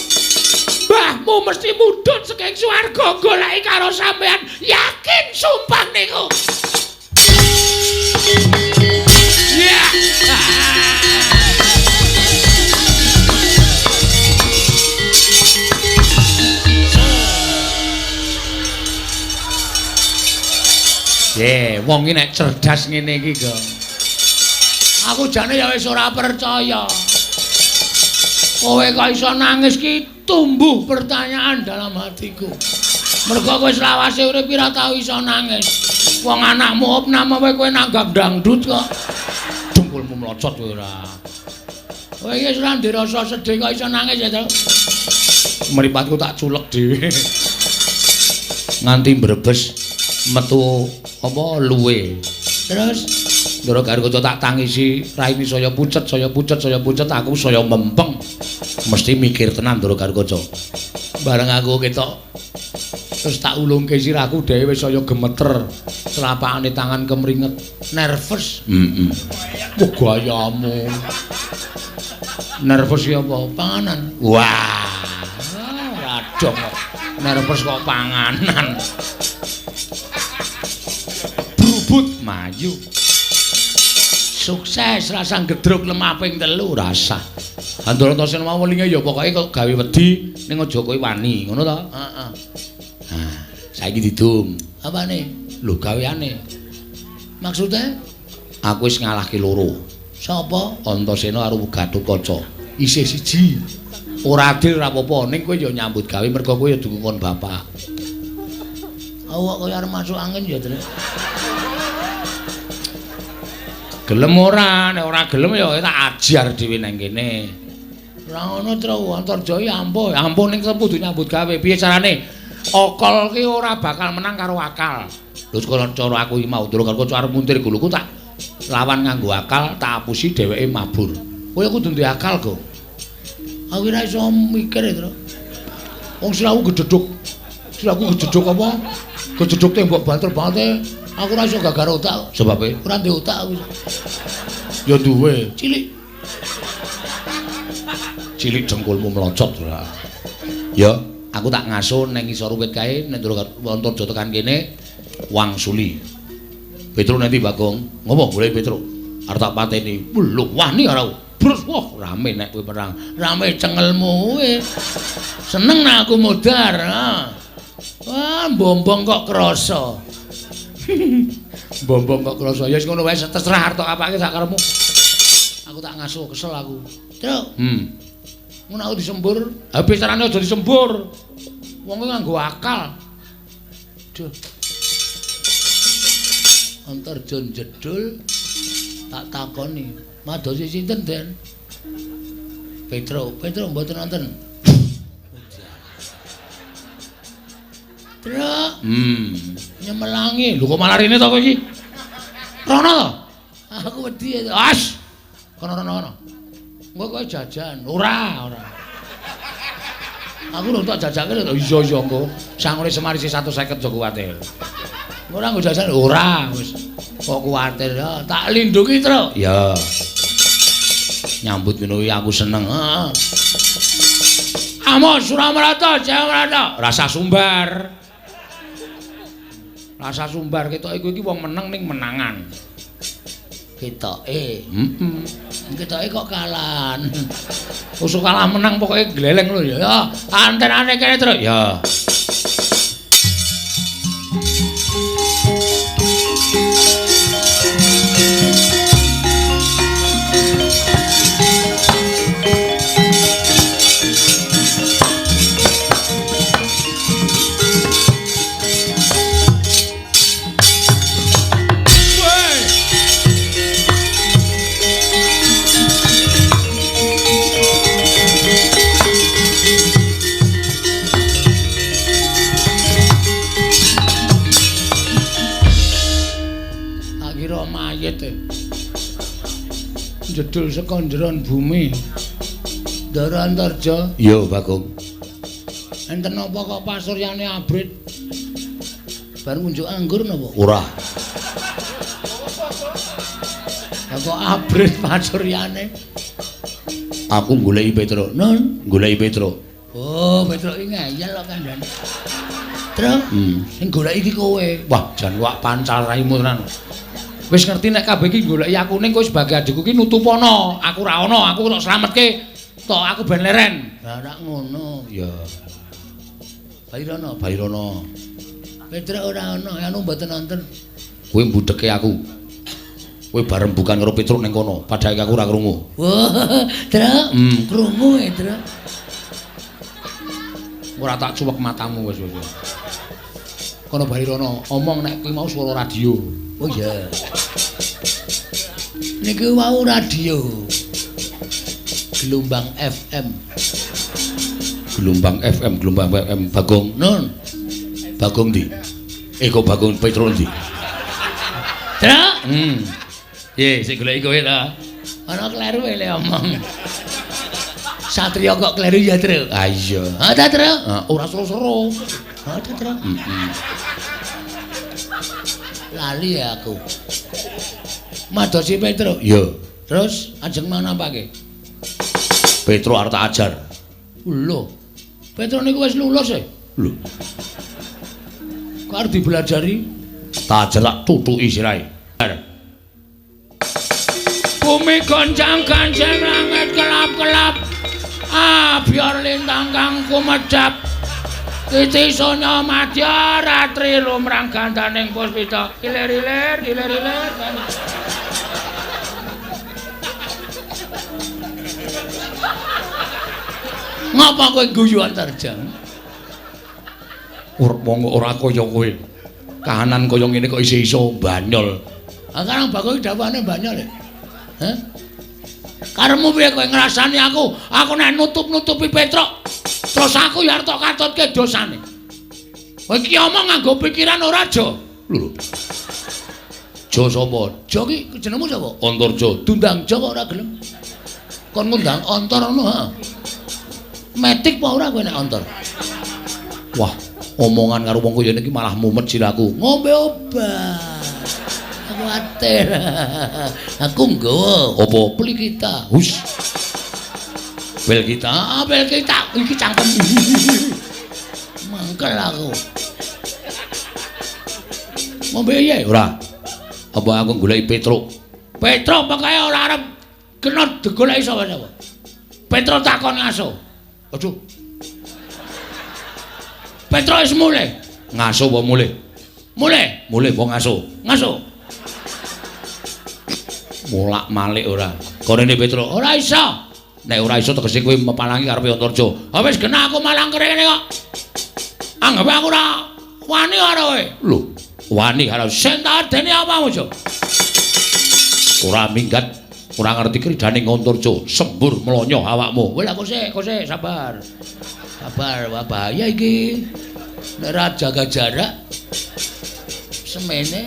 S2: Mbahmu mesti mudhun saking swarga goleki karo sampeyan. Yakin sumpah niku. Ya.
S1: Ye, wong iki nek cerdas ngene iki, Gong. Aku jane ya wis ora percaya. Kowe kok iso nangis ki tumbuh pertanyaan dalam hatiku. Mergo kowe selawase urip ora tau iso nangis. Wong anakmu opname kowe nanggap dangdut kok. Dengkulmu mlocot kowe ora. Kowe iki wis ora ndek rasa sedih kok iso nangis ya, Tru. Mripatku tak culek dhewe. Nganti mbrebes metu apa luwe. Terus Ndara Garuda tak tangisi, raine saya pucet, saya pucet, saya pucet, aku saya mempeng. Mesti mikir tenan Ndara Garuda. Bareng aku ketok terus tak ulungke sirahku dhewe wis saya gemeter. Telapakane tangan kemringet, nervous. Heeh. Wah gayamu. Nervous ya apa? Panganan. Wah, ora dong kok. Nervous kok panganan. Brubut mayu. Sukses rasa gedruk lemah ping 3 rasa. Andarantasena mau welinge ya pokoke kok gawe wedi ning aja kowe wani, ngono to? Heeh. Nah, saiki didum. Apane? Lho gaweane. Maksude? Aku wis ngalahke loro. Sapa? Antasena karo Gatotkaca. Isih siji. Ora adil ora apa-apa, ning kowe ya nyambut gawe mergo kowe ya dukungkon bapak. Awak kaya arep masuk angin ya, Tru. Gelem ora? Nek ora gelem ya tak ajar dhewe nang kene. Ora ngono, Tru. Antarja iki ampuh. Ampuh ning kudu nyambut gawe. Piye carane? Akal ki ora bakal menang karo akal. Lho cara aku iki mau Ndara Garuda arep muntir guluku tak lawan nganggo akal, tak apusi dheweke mabur. Kowe kudu duwe akal, Gong. Aku ora iso mikir, Tru. Wong sirahku gedhedhuk. Sirahku gedhedhuk apa? Gedhedhuk tembok banter banget. Aku ora iso gagar otak. Sebabe ora duwe otak aku. Ya duwe, cilik. Cilik dengkulmu melocot ora. Ya, aku tak ngaso nang ngisor wit kae nek Antarja tekan kene wangsuli. Petro nanti Bagong, ngopo golek Petro? Arep tak pateni. Lho, wani ora. Brus, wah rame nek kowe perang. Rame cengelmu kowe. Seneng nek aku modar. Ha. Wah, bombong kok krasa. Bombong kok krasa. Ya wis ngono wae terserah arep tok apake sak karepmu. Aku tak ngaso kesel aku. Truk. Ngono aku disembur. Ha piye carane aja disembur. Wong kuwi nganggo akal. Duh. Antarja jedul tak takoni. Madosi sinten, Den? Petro, Petro mboten wonten. Truk. Nyemelangi. Lho kok malah rene to kowe iki? Rono to? Aku wedi. As. Kono rono kono. Engko kowe jajan. Ora, ora. Aku lho tak jajake lho. Iya iya engko. Sangune Semar isih 150 aja kuwatir. Ora nggo jajan. Ora wis. Kok kuwatir ya. Tak lindungi, Truk. Ya. Nyambut ngono kuwi aku seneng. Heeh. Amos Suramarata, Jayamarata. Rasa sumbar. Rasa sumbar ketoke kowe iki wong meneng ning menangan. Ketoke. Heeh. Ketoke kok kalan. Usuk kalah menang pokoke gleleng lho ya. Antenane kene, Truk. Ya. Jedul saka njeron bumi. Ndara Antarja. Iya, Bagong. Enten napa kok pasuryane abrit? Bar ngunjuk anggur napa? Ora. Lah kok abrit pasuryane? Aku goleki Petro. Nun, goleki Petro. Oh, Petro iki ngeyel kok kandhane. Truk, sing goleki iki kowe. Wah, jan wak pancal raimu tenan. Wis ngerti nek kabeh iki goleki aku ning kowe sebagai adikku ki nutupono. Aku ora ana, aku tok slametke. Tok aku ben leren. Lah ora ngono. Ya. Bairono, Bairono. Petruk ora ana, anu mboten nonton. Kowe mbudheke aku. Kowe bareng bukan karo Petruk ning kono, padahal aku ora krungu. Wah, Truk. Krungu e, Truk. Ora tak cuwek matamu wis wis. Kono Bairono omong nek kuwi mau swara radio. Oh iya. Niki wau radio. Gelombang FM. Gelombang FM, gelombang FM Bagong. Nun. Bagong ndi? Eh kok Bagong Petro ndi? Truk. Piye sing goleki kowe ta? Ana kleru le omong. Satria kok kleru ya, Tru? Ah iya. Ha ta, Tru? Ora seru-seru. Ha ta, Tru? Heeh. Lali ya aku. Madosi Petro. Iya. Terus ajeng manapake?
S3: Petro arep tak ajar.
S1: Lho. Petro niku wis lulus e.
S3: Lho.
S1: Kok arep dibelajari?
S3: Tak ajar tak tutuki sirahe.
S1: Bumi goncang-gancing langit kelap-kelap. Ah, biar lintang kang kumedhap. Titi sonya madya ratri lumrang gandaning puspita. Ilir-ilir, ilir-ilir. Ngapa kowe guyu Antarja?
S3: Wong ora kaya kowe. Kahanan kaya ngene kok isih iso banyol.
S1: Ah, Karang Bagong iki dawane banyol e. Hah? Karepmu piye kowe ngrasani aku? Aku nek nutup-nutupi Petruk, terus aku ya arep tok katutke dosane. Kowe iki omong nganggo pikiran ora, Jo?
S3: Lho. Jo sapa?
S1: Jo ki jenengmu sapa?
S3: Antarja.
S1: Dundang Jo kok ora gelem. Kon ngundang Antar ngono, ha? Metik apa ora kowe nek Antar?
S3: Wah, omongan karo wong kaya niki malah mumet siraku.
S1: Ngombe obat. Kuwatir. Aku nggawa
S3: apa?
S1: Peli kita.
S3: Hus. Bel kita.
S1: Ah, bel kita iki cangkem. Mangkel aku. Ngombe piye?
S3: Ora. Apa aku goleki Petruk?
S1: Petruk pokoke ora arep kena digoleki sapa-sapa. Petruk takon ngaso. Aduh. Petruk wis mulih.
S3: Ngaso apa mulih?
S1: Mulih.
S3: Mulih apa ngaso?
S1: Ngaso.
S3: Molak-malik ora. Korene Petruk,
S1: ora iso.
S3: Nek ora iso tegese kowe mepalangi karepe Antarja.
S1: Ha wis genah aku malang kene kok. Anggap aku ora wani karo kowe.
S3: Lho, wani karo
S1: sing tak adeni apamu, Jo?
S3: Ora minggat, ora ngerti kridane Antarja, sembur mlonyo awakmu.
S1: Wis aku sik, aku sik, sabar. Sabar, wah bahaya iki. Nek ora jaga jarak semene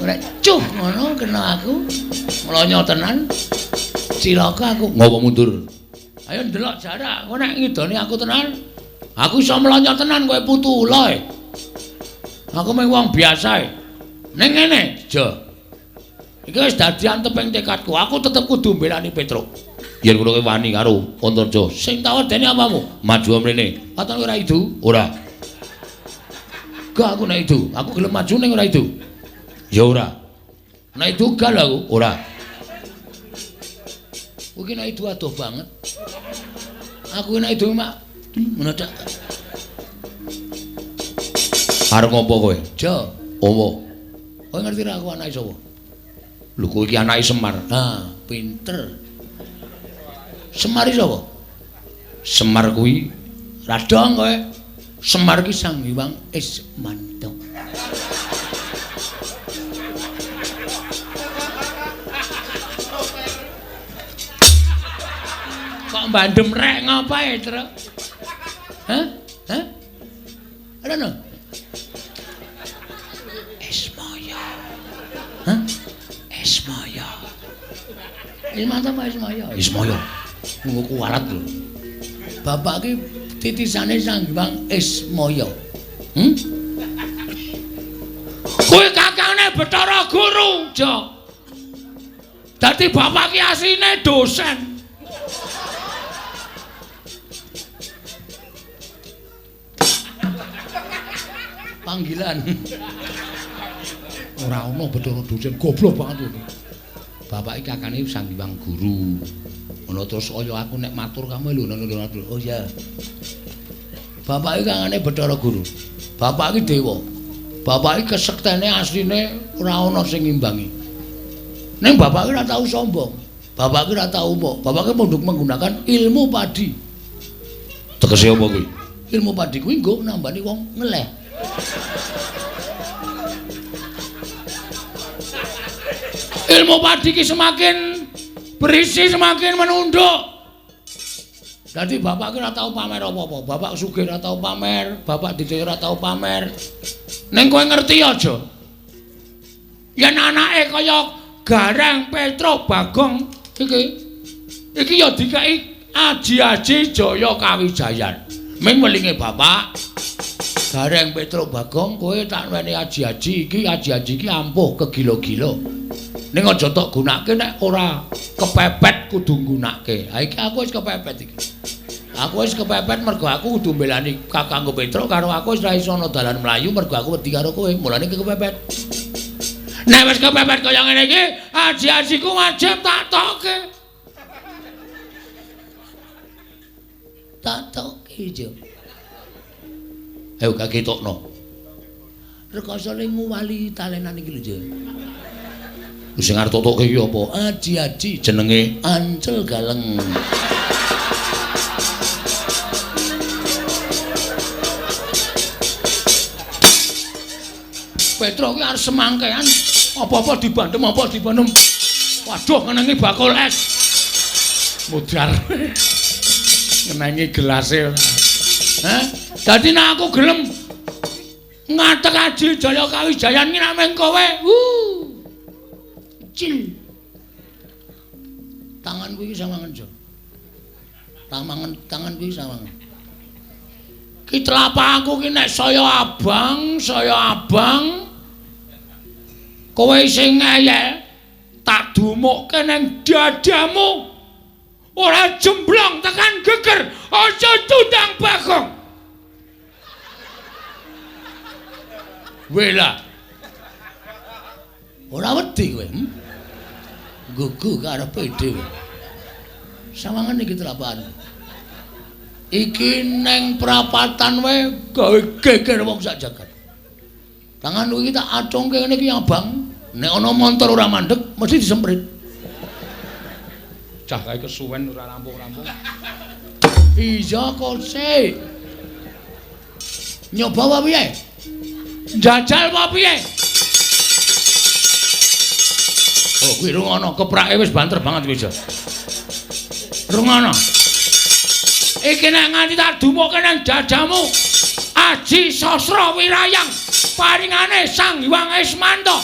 S1: ora cuh ngono kena aku mlonyo tenan cilaka aku.
S3: Ngopo mundur?
S1: Ayo ndelok jarak, kowe nek ngidoni aku tenan aku iso mlonyo tenan kowe putu ula e. Aku mung wong biasa e. Ning ngene, Jo. Iki wis dadi anteping tekadku, aku tetep kudu mbelani Petruk.
S3: Yen ngono kowe wani karo Antarja.
S1: Sing tak wedeni apamu?
S3: Maju mrene.
S1: Katon ora idu?
S3: Ora.
S1: Gak aku nek idu, aku gelem maju ning ora idu.
S3: Ya ora.
S1: Nek idu gal aku
S3: ora.
S1: Kuwi nek idu adoh banget. Aku nek idu mak ngono tok.
S3: Arep ngopo kowe?
S1: Jo.
S3: Opo?
S1: Kowe ngerti ra aku anake sapa?
S3: Lho kowe iki anake Semar.
S1: Ha, pinter. Semar iki sapa?
S3: Semar kuwi
S1: radong kowe. Semar ki Sang Hyang Ismanto. Kok bandem rek ngapae, Truk? Hah? Hah? Ora no. Ismaya. Hah? Ismaya. Ismanto apa Ismaya?
S3: Ismaya.
S1: Nggo kuwalat lho. Bapak ki titisane Sang Hyang Ismaya. Kuwi kakane Bathara Guru, Jo. Dadi bapak ki asline dosen. Panggilan. Ora ono Bathara dosen, goblok banget kuwi. Bapak iki kakane Sang Hyang Guru. Ngono terus kaya aku nek matur kamu lho ngono lho. Oh iya. Bapak iki kakane Bathara Guru. Bapak iki dewa. Bapak iki kesektene asline ora ana sing ngimbangi. Ning bapak iki ora tau sombong. Bapak iki ora tau umuk. Bapak iki munduk menggunakan ilmu padi.
S3: Tegese apa kuwi?
S1: Ilmu padi kuwi nggo nambani wong ngeleh. Ilmu padi ki semakin berisi semakin menunduk. Dadi bapak ki ora tau pamer apa-apa. Bapak sugih ora tau pamer, bapak didhe ora tau pamer. Ning kowe ngerti aja. Yen anake kaya Gareng Petruk Bagong iki iki ya dikeki aji-aji Jaya Kawijayan. Ming welinge bapak Gareng Petruk Bagong kowe tak weni aji-aji iki, aji-aji iki ampuh kegila-gila. Ning aja tok gunake nek ora kepepet kudu nggunake. Ha iki aku wis kepepet iki. Aku wis kepepet mergo aku kudu mbelani kakangku Petruk karo aku wis ra iso ana dalan mlayu mergo aku wedi karo kowe. Mulane iki kepepet. Nek wis kepepet kaya ngene iki, aji-ajiku wajib tak tokke. Tak tokke jo. Ayo kagetokno. Rekoso le nguwali talenan iki lho, Jo. Sing arep totoke iki apa? Aji-aji jenenge Ancel Galeng. Petruk ki arep semangkean, apa-apa dibandem, apa dibandem. Waduh, ngenengi bakul es. Mudar. Ngenengi gelase ora. Hah? Dadi nek aku gelem ngatek aji Jaya Kawijayan ki nek mung kowe. Cil. Tanganku iki sawangen, Jo. Tanganku iki sawangen. Ki telapakku ki nek saya abang, saya abang. Kowe sing ngeyel tak dumukke ning dadamu. Ora jemblong tekan geger, aja tundang Bagong. Wela. Ora wedi kowe, hm? Gugu karepe dhewe. Sawangan iki telapakan. Iki neng prapatan wae gawe geger wong sak jagat. Tanganku iki tak acungke ngene iki abang, nek ana montor ora mandeg mesti disemprit. Cah kae kesuwen ora rampung-rampung. Iya kok sik. Nyoba apa piye? Njajal apa piye? Oh, kuwi rungono keprake wis banter banget kuwi, Jo. Rungono. Iki nek nganti tak dumukke nang dadamu, Aji Sasra Wirayang paringane Sang Hyang Ismanto.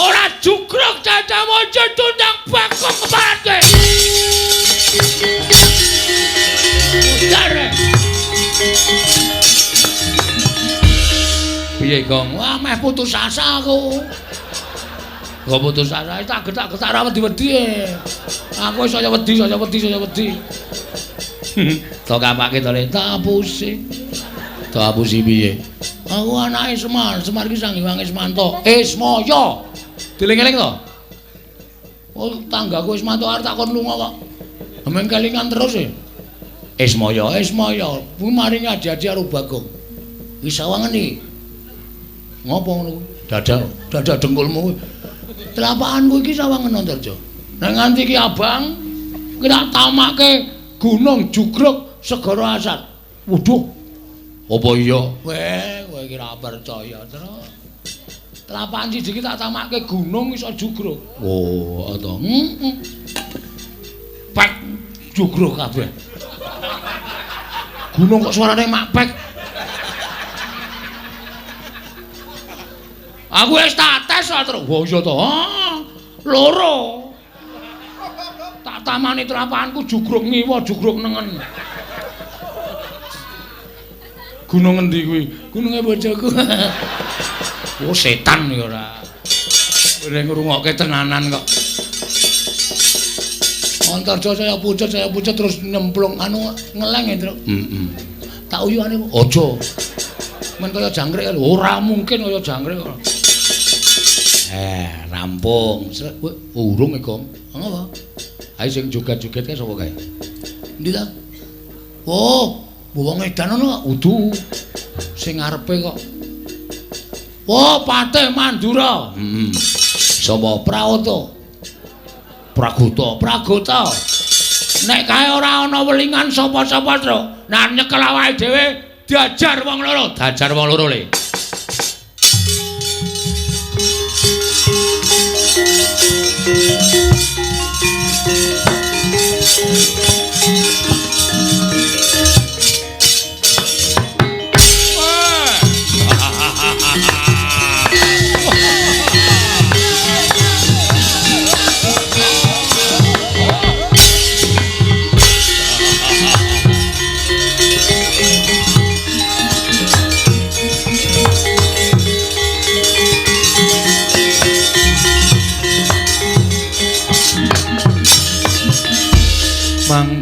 S1: Ora jugruk dadamu aja tundang Bagong keparat kowe. Ujar. Piye, Gong? Wah, meh putus asa aku. Kok putus asa tak getak-getak ra wedi-wedi. Aku saya wedi, saya wedi, saya wedi. To kapake to le tak apusi. Tak apusi piye? Aku anake Semar, Semar iki Sang Hyang Ismanto. Ismaya. Dieling-eling to? Oh, tanggaku Ismanto arep tak kon lunga kok. Meng kelingan terus e. Ismaya, Ismaya, kuwi maringi adi-adi karo Bagong. Wis sawangen iki. Ngopo ngono kuwi? Dada, dada dengkulmu kuwi. Telapakanku iki sawangen Antarja. Nek nganti iki abang, iki tak tamake Gunung Jugruk Segara Asat. Waduh. Apa iya? Weh, kowe iki ora percaya, Tru. Telapakan siji iki tak tamake gunung iso jugruk. Oh, to. Heeh. Pek jugruk kabeh. Gunung kok suarane mak pek. Aku wis tak tes, Tru. Wah, iya to. Loro. Tak tamani telapakanku jugruk ngiwa, jugruk nengen. Gunung endi kuwi? Gununge bojoku. Oh, setan ya ora. Kowe ngrungokke tenanan kok. Antarja saya pucet terus nyemplung anu ngeleng ya, Truk. Heeh. Tak uyuhane aja. Men kaya jangkrik ora mungkin kaya jangkrik kok. Rampung. Urung e, Gong. Ngopo? Ayo sing joget-joget kae sapa kae? Endi ta? Oh, wong edan ngono kok. Udu. Sing ngarepe kok. Oh, Patih Mandura. Heeh. Sapa? Prawoto. Pragota, Pragota. Nek kae ora ana welingan sapa-sapa, Truk. Nek nyekel awake dhewe diajar wong loro, diajar wong loro le.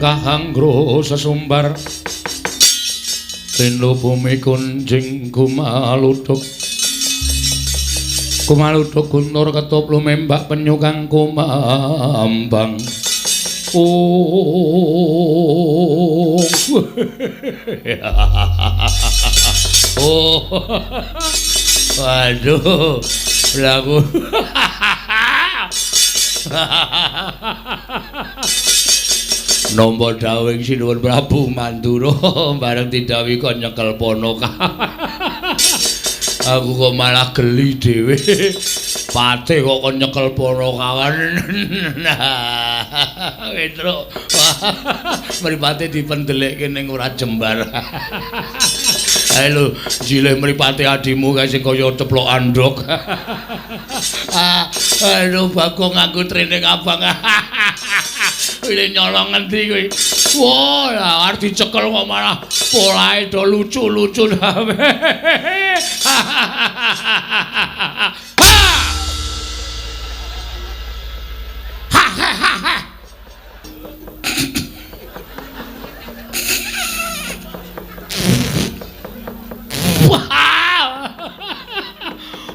S1: Kahangro sesumbar Tindho bumi kunjing kumaluduk kumaluduk guntur ketup lumembak penyu kang kumambang. Oh. Oh. Waduh, lagu. Nampa dawuhing Sinuwun Prabu Mandura bareng didhawuhi kon nyekel ponoka. Aku kok malah geli dhewe. Pate kok kon nyekel ponokawan. Petruk. Mripate dipendelekke ning ora jembar. Ayo lho, jilih mripate adimu kae sing kaya ceplok andhok. Aduh, Bagong nganggo training abang. Wile nyolong ngendi kuwi? Wah, lah arep dicekel kok malah polahe do lucu-lucu. Ha ha ha ha.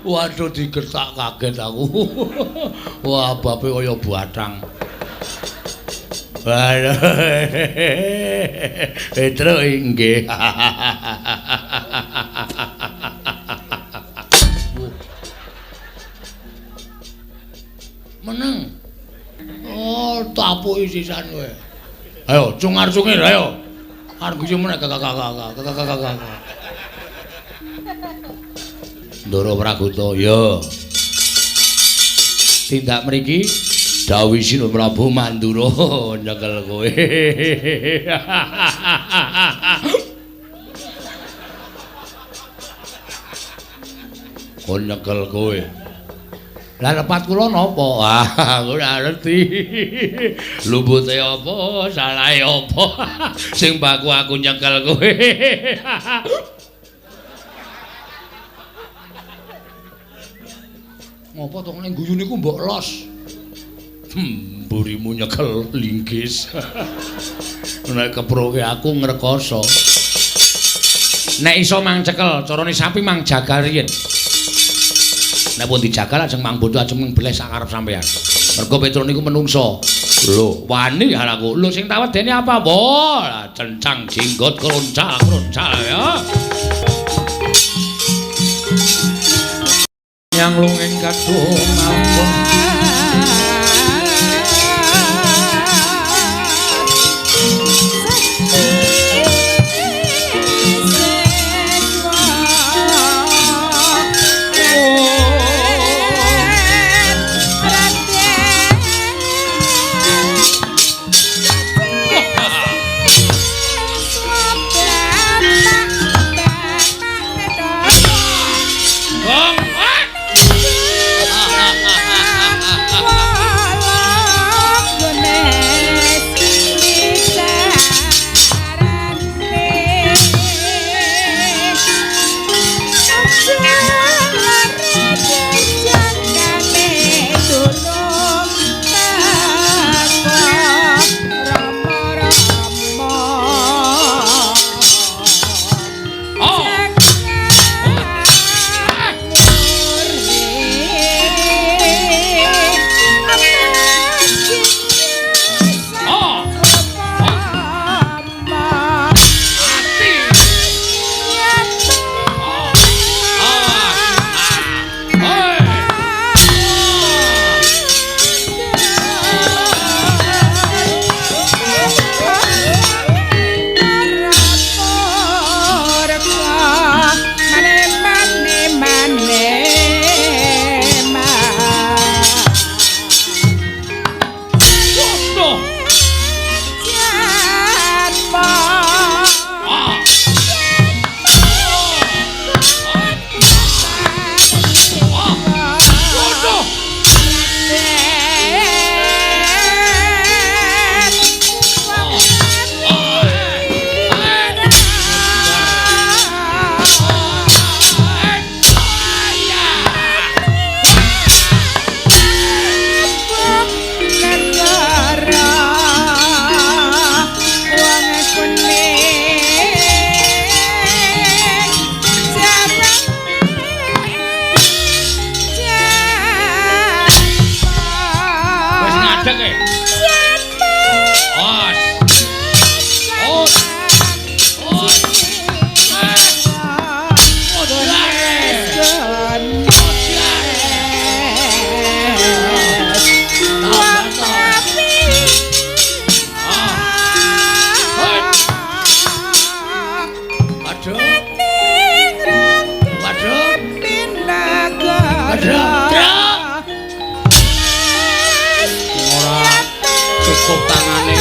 S1: Waduh, digertak kaget aku. Wah, bape kaya batang. Waduh. Petruk inggih. Meneng. Oh, tapuki sisan kowe. Ayo, cungar-cungir ayo. Arep guyu meneh kakak. Ndara Pragoto, ya. Tindak mriki dawuh Sinuwun Prabu Mandura nyekel kowe. Kon nyekel kowe. Lah lepat kula napa? Ah, aku ora ngerti. Lumbute apa, salahe apa? Sing baku aku nyekel kowe. Ngopo to nek guyu niku mbok los. Mburimu nyekel linggis. Nek keproke aku ngrekoso. Nek iso mang cekel, carane sapi mang jagal riyin. Nek pun dijagal ajeng mang bodho ajeng mbleh sak karep sampean. Mergo Petruk niku menungso. Lho, wani aku. Lho sing tak wedeni apa? Wah, cencang jenggot kroncak-kroncak ya.
S2: Yang lungeng kadung mambung.
S1: Gong. Ora cukup tangane.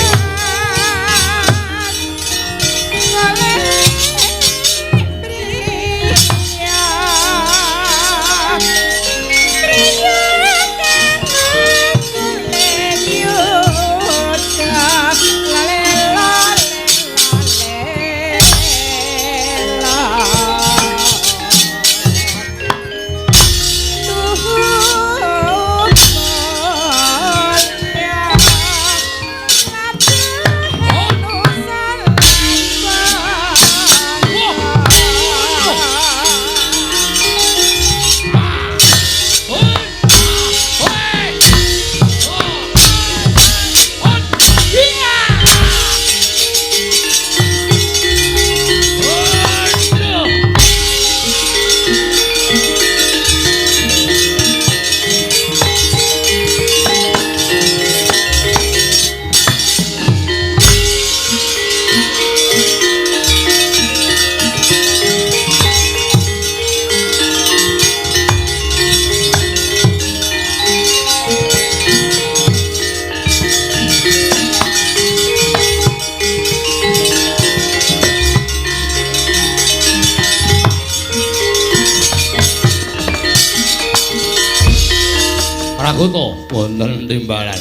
S1: Ragoto wonten timbalan.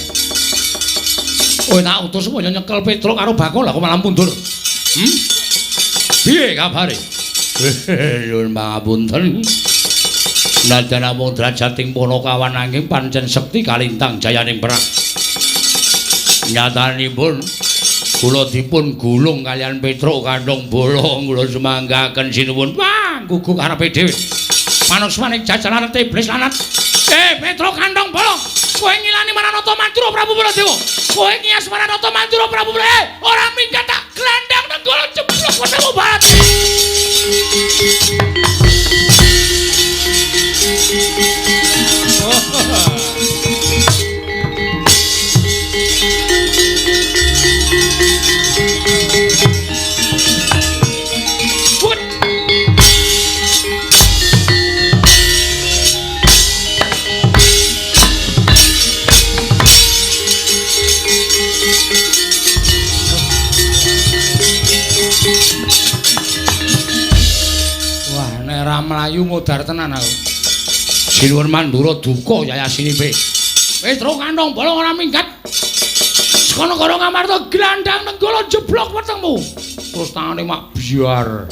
S1: Kowe tak utus supaya nyekel Petruk karo Bakul, lah kok malah mundur. Piye kabare? Nyuwun pangapunten. Najan namung drajating Panakawan nanging pancen sekti kalintang jayaning perang. Nyatanipun kula dipun gulung kalian Petruk kandhong bolong kula sumanggaken sinuwun. Wah, gugu karepe dhewe. Manusmaning jajaran iblis lanat. Petruk kandhong bolong, kowe ngilani Maranata Mandura Prabu Baladewa. Kowe ngias Maranata Mandura Prabu Baladewa. Ora minggat tak glandang nenggala jeblok wetengmu barat. Mlayu modar tenan aku. Sinuwun Mandura duka yayasinipe. Petruk kandhong bolong ora minggat. Saka negara Ngamarta glandang nenggala jeblok wetengmu. Terus tangane mak biar.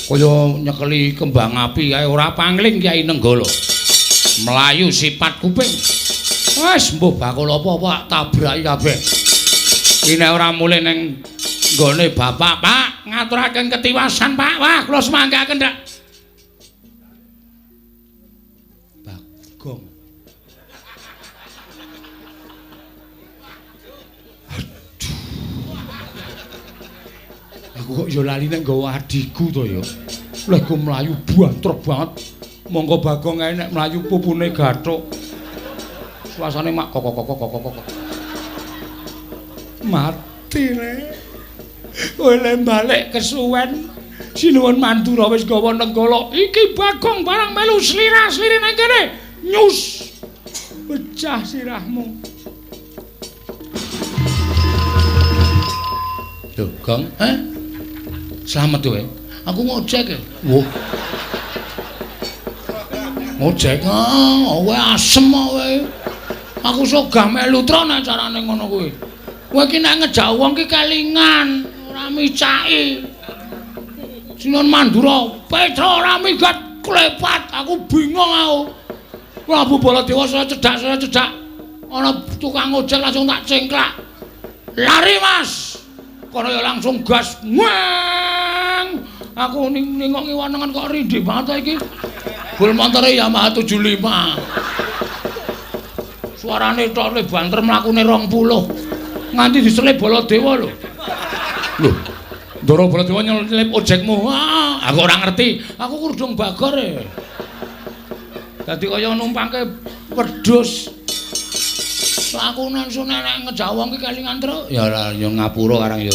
S1: Kaya nyekeli kembang api kae ora pangling Kyai Nenggala. Mlayu sipat kuping. Wis mbuh bakul apa-apa tabraki kabeh. Iki nek ora mulih ning nggone bapak, Pak, ngaturaken ketiwasan, Pak. Wah, kula semanggaken ndak. Bagong. Aduh. Aku kok ya lali nek nggawa adhiku to ya. Lha go mlayu banter banget. Monggo Bagong ae nek mlayu pupune gathuk. Suasane mak kok kok kok kok kok. Mati le. Kowe le balik kesuwen. Sinuwun Mandura wis gawa Nenggala. Iki Bagong barang melu slira-slire nang kene. Nyus. Pecah sirahmu. Lho, Gong, eh? Slamet kowe. Aku ngojek e. Wah. Ngojek ah, kowe asem kowe. Aku sogah melu tron acarane ngono kuwi. Kowe iki nek ngejak wong ki kelingan, ora micaki. Sinuwun Mandura, Petruk ora minggat klepat, aku bingung aku. Prabu Baladewa saya cedak. Ana tukang ojek langsung tak cengklak. Lari, Mas. Kono ya langsung gas. Weng. Aku ning nengok ngiwanengan kok rindih banget iki. Bul montore Yamaha 75. Suarane tok le banter mlakune 20. Nganti diselip Baladewa lho. Lho. Ndara Baladewa nyelip ojekmu. Ah, aku ora ngerti. Aku kurdung bagor e. Dadi kaya numpangke wedhus. Aku langsung nek ngejak wong ki kelingan truk. Ya ora yo ngapura karang yo.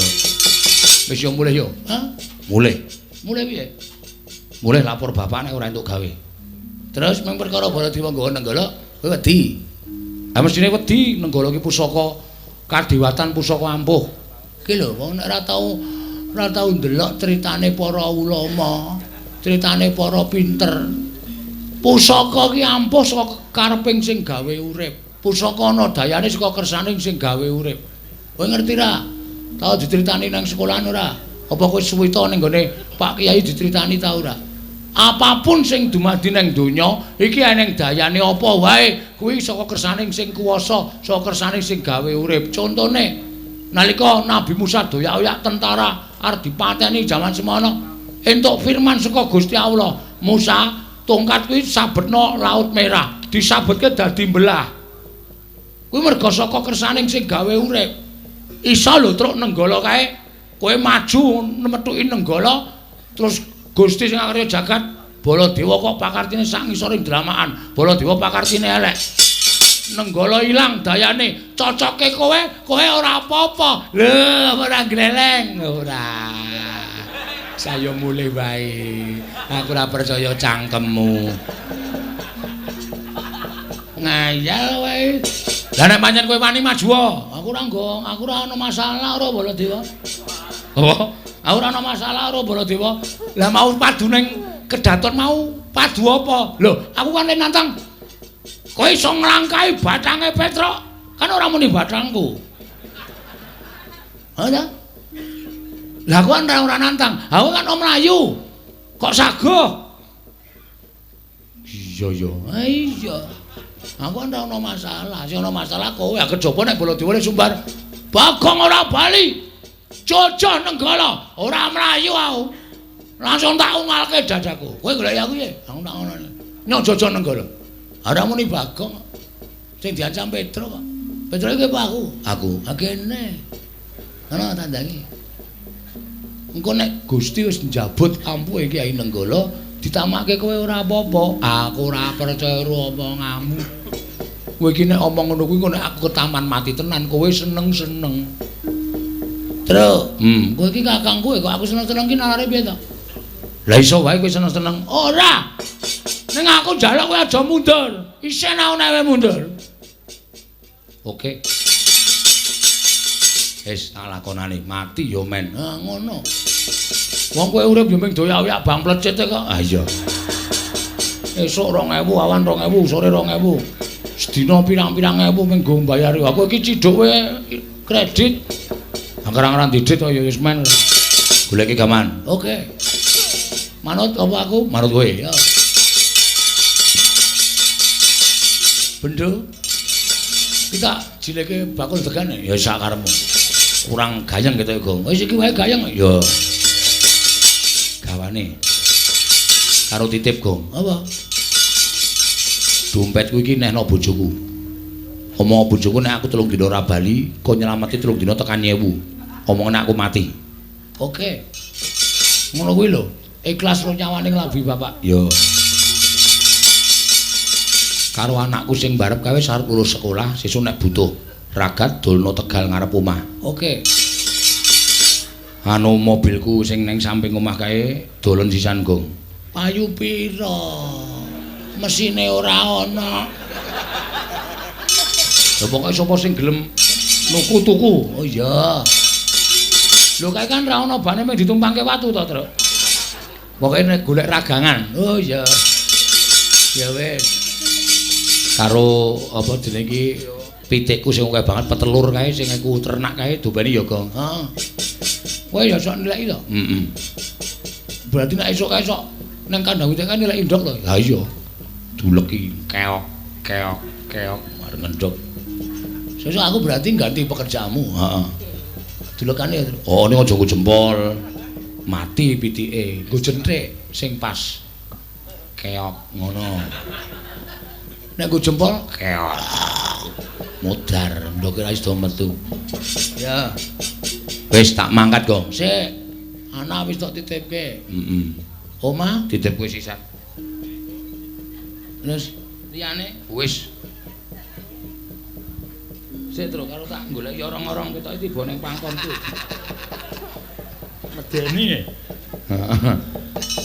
S1: Wis yo mulih yo. Hah? Mulih. Mulih piye? Mulih lapor bapak nek ora entuk gawe. Terus mung perkara Baladewa nggawa Nenggala, kowe wedi. Ha mestine wedi, Nenggala ki pusaka kadewatan, pusaka ampuh. Ki lho, wong nek ora tau ndelok critane para ulama, critane para pinter. Pusaka ki ampuh saka kareping sing gawe urip. Pusaka ana dayane saka kersane sing gawe urip. Kowe ngerti ra? Tau diceritani nang sekolahan ora? Apa kowe suwita ning gone Pak Kiai diceritani ta ora? Apapun sing dumadi nang donya, iki eneng dayane apa wae, kuwi saka kersane sing kuwasa, saka kersane sing gawe urip. Contone, nalika Nabi Musa doyak-oyak tentara arep dipateni jaman semono, entuk firman saka Gusti Allah, "Musa, tongkat kuwi sabetno Laut Merah, disabetke dadi belah." Kuwi merga saka kersane sing gawe urip. Iso lho truk Nenggala kae, kowe maju metuki Nenggala, terus Gusti sing akarya jagat Baladewa kok pakartine sak ngisoring dramakan. Baladewa pakartine elek. Nenggala ilang dayane, cocoke kowe, kowe ora apa-apa. Lho, ora gleleng, ora. Saya mulih wae. Aku ora percaya cangkemmu. Ngayal wae. Lah nek pancen kowe wani maju, aku ora nggo, aku ora ana masalah karo Baladewa. Apa? Aku ora ana masalah karo Baladewa. Lah mau padu ning kedaton mau padu apa? Lho, aku kan nantang. Kowe iso nglangkahi bathange Petruk, kan ora muni bathangku. Ha ta? Lah aku kan ora nantang. Aku kan om mlayu. Kok sagoh? Iya ya. Ha iya. Aku kan ora ana masalah. Sing ana masalah kowe. Kejaba nek Baladewa sumbar. Bagong ora bali. Jojoh Nenggala, ora mlayu aku. Langsung tak ungalke dadaku. Kowe golek aku piye? Aku tak ngono. Nyok jojoh Nenggala. Ora muni Bagong. Sing diancam Petruk kok. Petruk iki apa aku? Aku. Ha kene. Ana tandange. Engko nek Gusti wis njabut ampuhe Kyai Nenggala, ditamake kowe ora apa-apa. Aku ora percaya karo omonganmu. Kowe iki nek omong ngono kuwi nek aku ketaman mati tenan, kowe seneng-seneng. Truk, kowe iki kakangku kok aku seneng-seneng ki nalare piye to? Lah iso wae kowe seneng-seneng. Ora. Ning aku njaluk kowe aja mundur. Isin aku nek kowe mundur. Oke. Wis tak lakonane, mati ya men. Ha ngono. Wong kowe urip ya mung doyak-oyak bang plecit kok. Ha iya. Esuk 2000, awan 2000, sore 2000. Sedina pirang-pirang ewu mung nggo mbayari. Aku iki ciduk kowe kredit. Angger-anggeran didit kok ya wis men. Goleki gaman. Oke. Manut apa aku? Manut kowe. Ya. Bendo. Kita jileke bakul degane. Ya sak karepmu. Kurang gayeng gitu ya, Wis iki wae gayeng. Ya. Gawane. Karo titip, Gong. Apa? Dompetku iki nehno bojoku. Omong bojoku nek aku 3 dina ora bali, kon nyelameti 3 dina tekan nyewu. Omongane aku mati. Oke. Ngono kuwi lho. Ikhlas ro nyawane nglambi bapak. Ya. Karo anakku sing barep kae wis arep lulus sekolah, sesuk nek butuh ragat dolno Tegal ngarep omah. Oke. Anu mobilku sing ning samping omah kae dolen sisan, Gong. Payu pira? Mesine ora ana. Lha pokoke sapa sing gelem nuku tuku. Oh iya. Lho kae kan ra ana bane mung ditumpangke watu to, Truk. Pokoke nek golek ragangan. Oh iya. Ya wis. Karo apa jenenge iki pitikku sing akeh banget petelur kae sing aku ternak kae dobane ya, Gong. Heeh. Kowe ya sok nilai to? Heeh. Berarti nek esuk kae sok nang kandang pitik kan nilai ndok to? Ha iya. Duleki keok keok keok arep ngendhok. Sesuk aku berarti ganti pekerjaanmu. Heeh. Dulekane ya. Oh, ning aja nggo jempol. Mati pitike. Nggo jenthik sing pas. Keok ngono. Nek nggo jempol keok. Modar, ndoke ra iso metu. Ya. Wis tak mangkat, Gong. Sik. Anak wis tok titipke. Heeh. Omah titip kowe sisan. Terus liyane wis. Sik, Truk, karo tak goleki orong-orong ketoke tiba ning pangkonku. Medeni.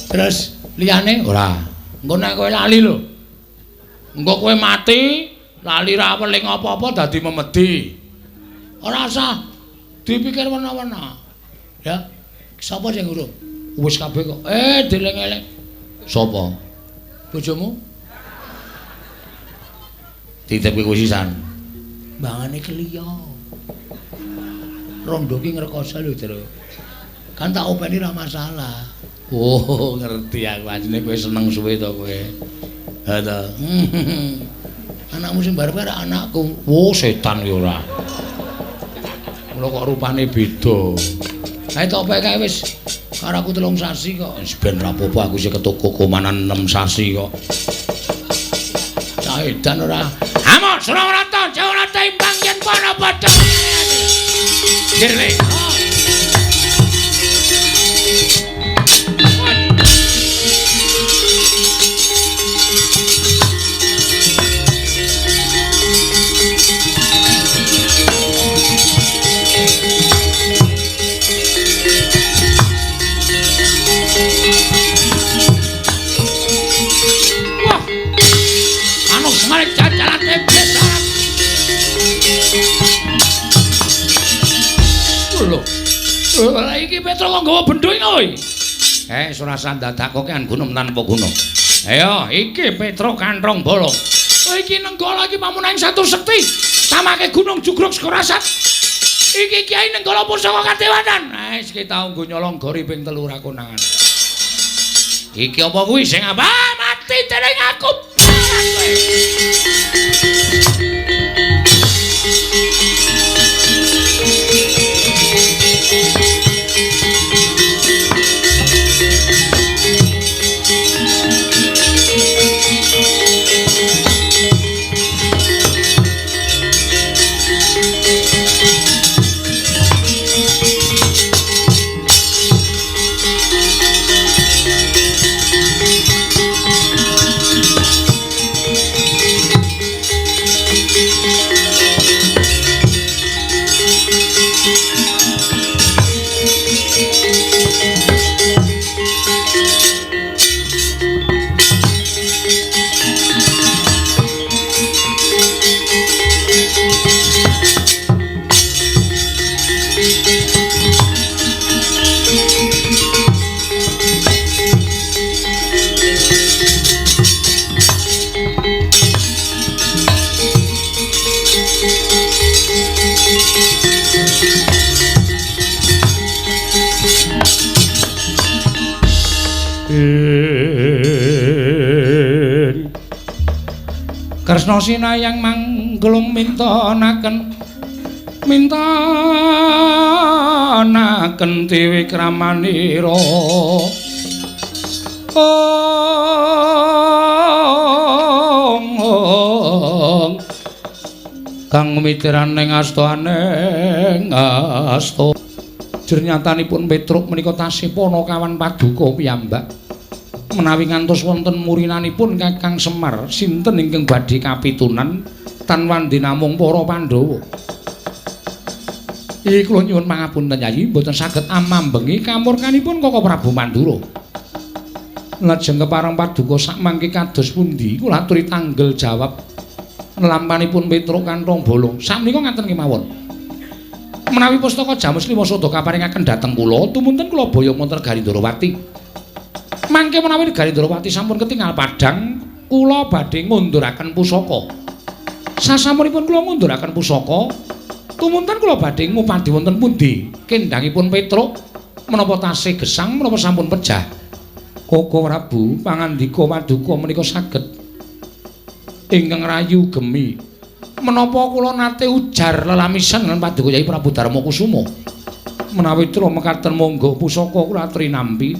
S1: Terus liyane ora. Engko nek kowe lali lho. Engko kowe mati lali ra weling apa-apa dadi memedi. Ora usah dipikir wena-wena. Ya. Sapa sing urung? Wis kabeh kok. Dieling-eling. Sapa? Bojomu? Titipke kowe sisan. Mbangane keliya. Rondo ki ngrekoso lho, Tru. Kan tak openi ra masalah. Oh, ngerti aku asline kowe seneng suwe to kowe. Ha to. Anakmu sing barep ora anakku. Oh, setan ki ora. Mula kok rupane beda. Kae tok opek kae wis karo aku 3 sasi kok. Wis ben ra apa-apa aku sing ketoko komanan 6 sasi kok. Cah edan ora. Amok Surawarata, Jawarata imbang yen pana padha. Dirle. Wah. Anu semarek cacarate biasa. Lho. Lah iki Petro kok nggawa bendho iki kowe? Ora usah dadak kokean gunung tanpa guna. Ayo, iki Petro kanthong bolong. Iki Nenggala iki pamunaing satu sekti. Samake gunung jugruk sekorasat. Iki Kyai Nenggala pusaka kadewanan. Wis iki tau nggo nyolong gori ping 3 ra konangan. Iki apa kuwi sing apa? Mati dening aku. Kresna sinayang mangglung mintonaken mintonaken tiwikramanira. Ong kang mitiran ing astaning asta. Jernyatanipun Petruk menika tasih panakawan paduka piyambak. Menawi ngantos wonten murinanipun Kakang Semar, sinten ingkang badhe kapitunan tan wandi namung para Pandhawa. Iki kula nyuwun pangapunten Yayi, mboten saged amambengi kamurkanipun Kaka Prabu Mandura. Lajeng kepareng paduka sakmangke kados pundi kula aturi tanggel jawab lampanipun Petruk kanthong bolong. Sakmenika ngaten kemawon. Menawi pustaka Jamus Lima Sada kaparingaken dhateng kula, tumunten kula boyong wonten Negari Ndorowati. Mangke menawi Negari Ndorowati sampun ketingal padhang, kula badhe ngunduraken pusaka. Sasampunipun kula ngunduraken pusaka, tumunten kula badhe ngupadi wonten pundi kendhangipun Petruk menapa tasih gesang menapa sampun pejah. Koko Prabu pangandika paduka menika saged ingkang rayu gemi. Menapa kula nate ujar lelamisan lan paduka Yai Prabu Darma Kusuma. Menawi tra mekaten monggo pusaka kula aturi nampi,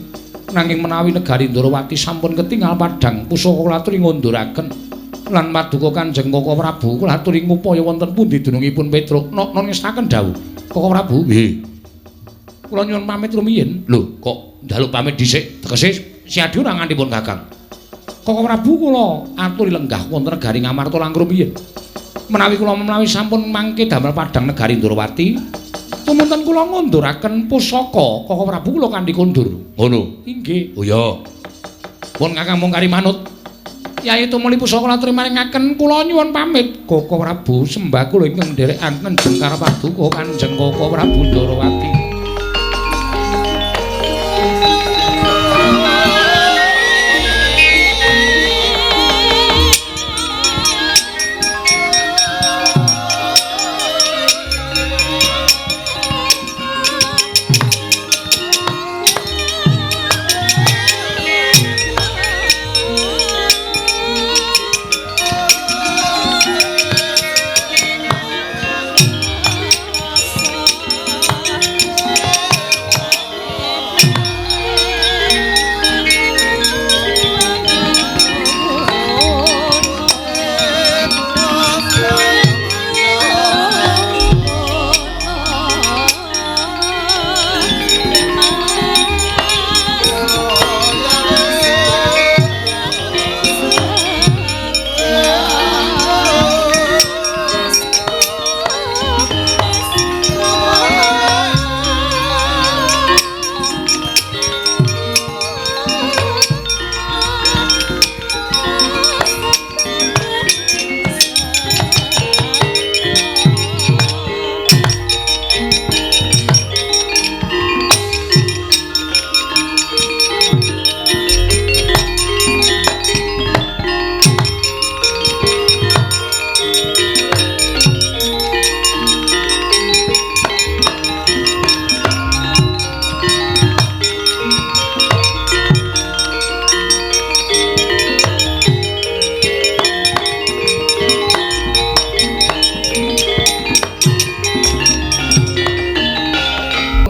S1: nanging menawi Negari Ndorowati sampun ketingal padhang pusaka kula aturi ngunduraken lan paduka Kanjeng Koko Prabu kula aturi ngupaya wonten pundi dunungipun Petruk. Nok ngestaken dawuh Koko Prabu. Nggih. Kula nyuwun pamit rumiyin. Lho, kok njaluk pamit dhisik? Tegese siadi ora ngantipun Kakang. Koko Prabu kula aturi lenggah wonten Negari Ngamarta langkung rumiyin. Menawi kula menawi sampun mangke damel padhang Negari Ndorowati, tumunten kula ngunduraken pusaka Koko Prabu kula kanthi kondur. Ngono. Inggih. Oh iya. Pun Kakang mung kari manut.
S2: Yai tumuli pusaka laturi maringaken kula nyuwun pamit. Koko Prabu sembah kula ingkang nderekaken jengkar paduka Kanjeng Koko Prabu Ndorowati.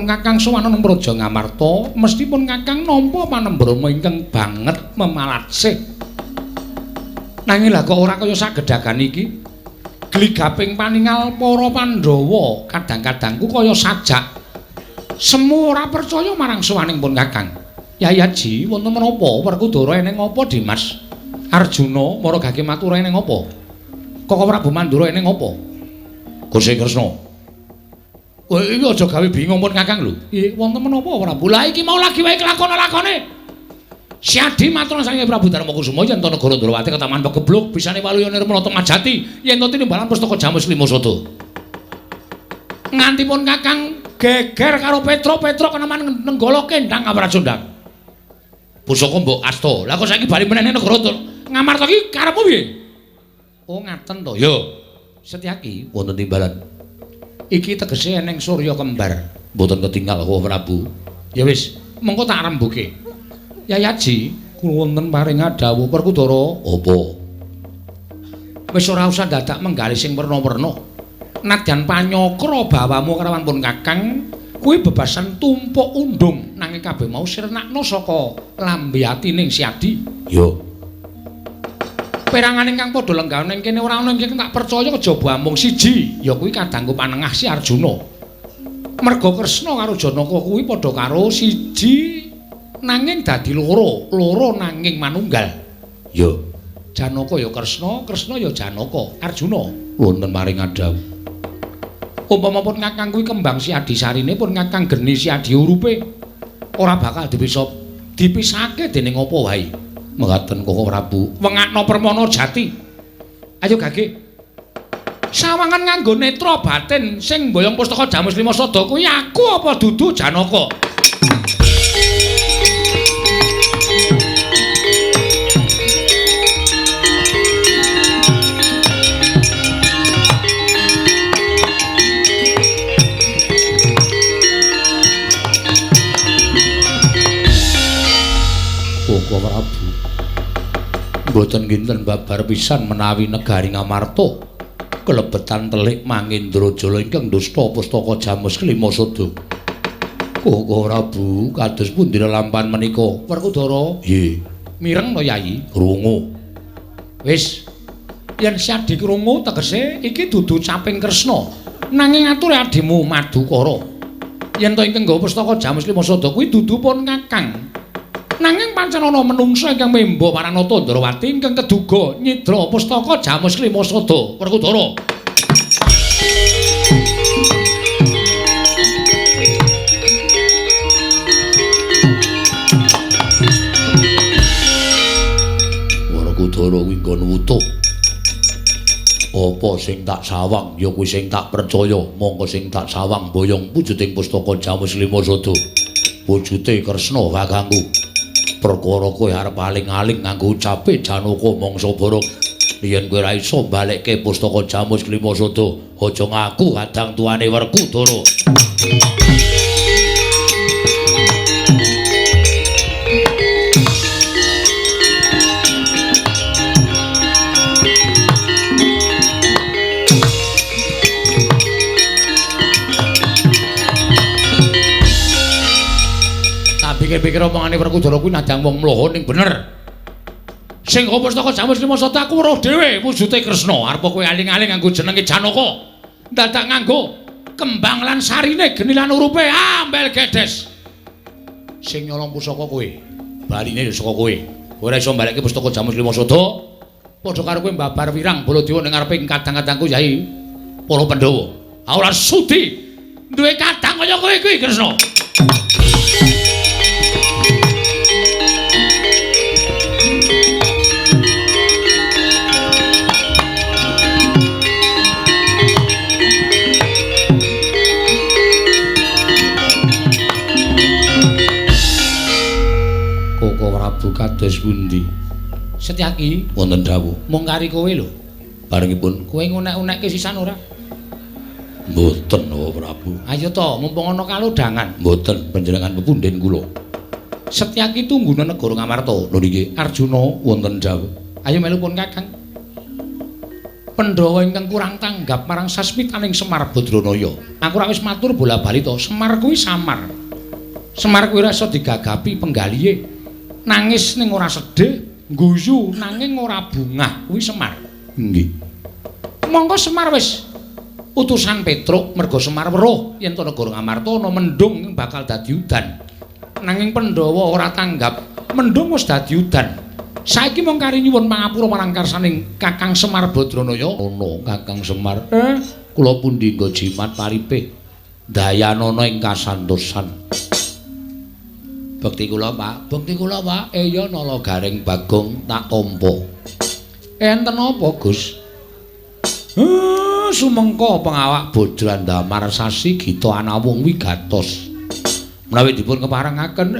S2: Kakang sowan nang Praja Ngamarta, mestipun Kakang nampa panembrama ingkang banget memalatsih. Nanging lha kok ora kaya sagedhagan iki. Gligaping paningal para Pandhawa kadang-kadangku kaya sajak. Semu ora percaya marang sowaning pun Kakang. Yai Aji, wonten menapa? Werkudara eneng apa, Dimas? Arjuna mara gage matura eneng apa? Koko Prabu Mandura eneng apa? Gusti Kresna. Kowe iki aja gawe bingung pun Kakang lho. Nggih, wonten menapa Prabu? Lah iki mau lagi wae kelakon-lakone. Siadi matur saking Prabu Darmakusuma yen to negara Ndrawati ketaman pegebluk bisane waluya nirmala Majati yen to tinimbalan pustaka Jamus Lima Sada. Nganti pun Kakang geger karo Petro, Petro keneman nenggala kendang Amrajondang. Pusaka mbok asta. Lah kok saiki bali meneh negara Ngamarta iki karepmu piye? Oh ngaten to. Ya. Setyaki wonten timbalan. Iki tegese eneng surya kembar. Mboten ketinggal kok Prabu. Ya wis, mengko tak rembuke. Yai Aji, kula wonten paring dawuh Werkudara. Apa? Wis ora usah dadak menggalih sing werna-werna. Nadyan panyakra bawamu karawan pun Kakang, kuwi bebasan tumpuk undung nanging kabeh mau sirnakno saka lambe atining Siadi. Ya. Perangan ingkang padha lenggah ning kene ora ana ingkang tak percaya kejaba amung siji, ya kuwi kadangku panengah si Arjuna. Merga Kresna karo Janaka kuwi padha karo siji nanging dadi loro, loro nanging manunggal. Ya, Janaka ya Kresna, Kresna ya Janaka. Arjuna wonten paring dawuh. Umpama pun Kakang kuwi kembang si Adisarine pun Kakang geni si Adi urupe ora bakal dipisa dipisahke dening apa wae. Mekaten Koko Prabu, wengakno permana jati. Ayo gage. Sawangan nganggo netra batin sing mboyong pustaka Jamus Lima Sada kuwi aku apa dudu Janaka? Koko Prabu, mboten kinten babar pisan menawi negari Ngamarta kelebetan telik Mangendrajala ingkang dusta pustaka Jamus Kelima Sada. Koko Prabu, kados pundi lelampahan menika? Werkudara, nggih. Mireng to, Yayi? Krungu. Wis, yen Siadi krungu tegese iki dudu caping Kresna, nanging ature adimu Madukara. Yen to ingkang nggawa pustaka Jamus Lima Sada kuwi dudu pun Kakang. Nanging pancen ana menungsa ingkang memba Paranata Ndrawati ingkang keduga nyidra pustaka Jamus Lima Sada. Werkudara.
S1: Werkudara kuwi nggon wutuh. Apa sing tak sawang ya kuwi sing tak percaya, mongko sing tak sawang boyong wujuding pustaka Jamus Lima Sada. Wujute Kresna kakangku. Perkara kowe arep aling-aling nganggo ucape Janaka mangsa bareng. Yen kowe ora iso balekke pustaka Jamus Lima Sada, aja ngaku kadang tuane Werkudara. Pikir-pikir omongane Werkudara kuwi nadang wong mloho ning bener. Sing pustaka Jamus Lima Sada aku weruh dhewe wujude Kresna. Arep kowe aling-aling nganggo jenenge Janaka. Dadak nganggo kembang lan sarine geni lan urupe ambel gedes. Sing nyolong pusaka kowe, baline ya saka kowe. Kowe ora iso balekke pustaka Jamus Lima Sada. Padha karo kowe mbabar wirang Baladewa ning ngarepe kadang-kadangku Yai para Pandhawa. Aku ora sudi duwe kadang kaya kowe kuwi Kresna. Koko Prabu kados pundi? Setyaki wonten dawuh. Mung kari kowe lho. Barengipun kowe ngunek-unekke sisan ora? Mboten, oh Prabu. Ayo to, mumpung ana kalodhangan. Mboten, panjenengan pepundhen kula. Setyaki tungguna negara Ngamarta. Lho niki Arjuna wonten dawuh. Ayo melu pun Kakang. Pandhawa ingkang kurang tanggap marang sasmitaning Semar Badranaya. Aku ora wis matur bola-bali to, Semar kuwi samar. Semar kuwi ora iso digagapi penggalihe. Nangis ning ora sedih, guyu nanging ora bungah kuwi Semar. Nggih. Monggo Semar wis utusan Petruk merga Semar weruh yen to negara Ngamarta ana mendung bakal dadi udan. Nanging Pandhawa ora tanggap, mendung wis dadi udan. Saiki mung kari nyuwun pangapura marang karsaning Kakang Semar Badranaya. Ono Kakang Semar. Kula pundi nggo jimat paripe dayanana ing kasantosan. Bekti kula, Pak. Bekti kula, Pak. Eya nala garing Bagong tak tampa. Enten apa, Gus? Sumengko pengawak Bodrandamar sasi gita anawung wigatos. Menawi dipun keparengaken,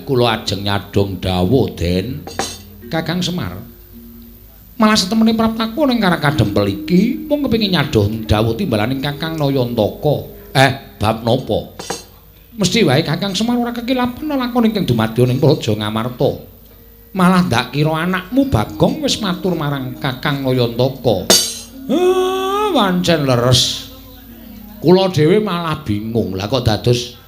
S1: kula ajeng nyadhong dawuh, Den. Kakang Semar. Malah setemene praptaku ning Karakadempel iki mung kepengin nyadhong dawuh timbalaning Kakang Nayantaka. Bab napa? Mesti wae Kakang Semar ora kekilapan lakon ingkang dumadya ning Praja Ngamarta. Malah ndak kira anakmu Bagong wis matur marang Kakang Nayantaka. Wancen leres. Kula dhewe malah bingung. Lah kok dados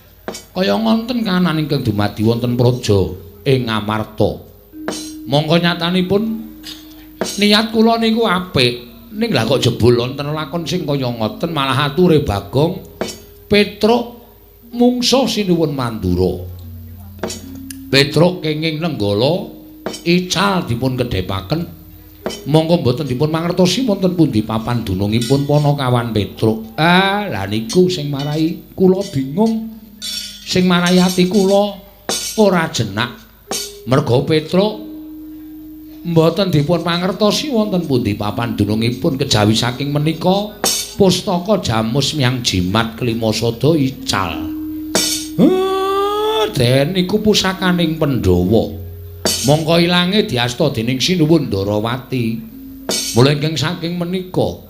S1: kaya ngonten kahanan ingkang dumadi wonten praja ing Ngamarta. Mongko nyatanipun niat kula niku apik. Ning lah kok jebul wonten lakon sing kaya ngoten malah ature Bagong Petruk mungsuh sinuwun Mandura. Petruk kenging Nenggala ical dipun kedhepaken. Monggo mboten dipun mangertosi wonten pundi papan dunungipun Panakawan Petruk. Lah niku sing marai kula bingung. Sing marai ati kula ora jenak. Merga Petruk mboten dipun mangertosi wonten pundi papan dunungipun kejawi saking menika pustaka Jamus Miang Jimat Kelima Sada ical. Den iku pusakaning Pandhawa. Mongko ilange diasta dening Sinuwun Ndarawati. Mula ingkang saking menika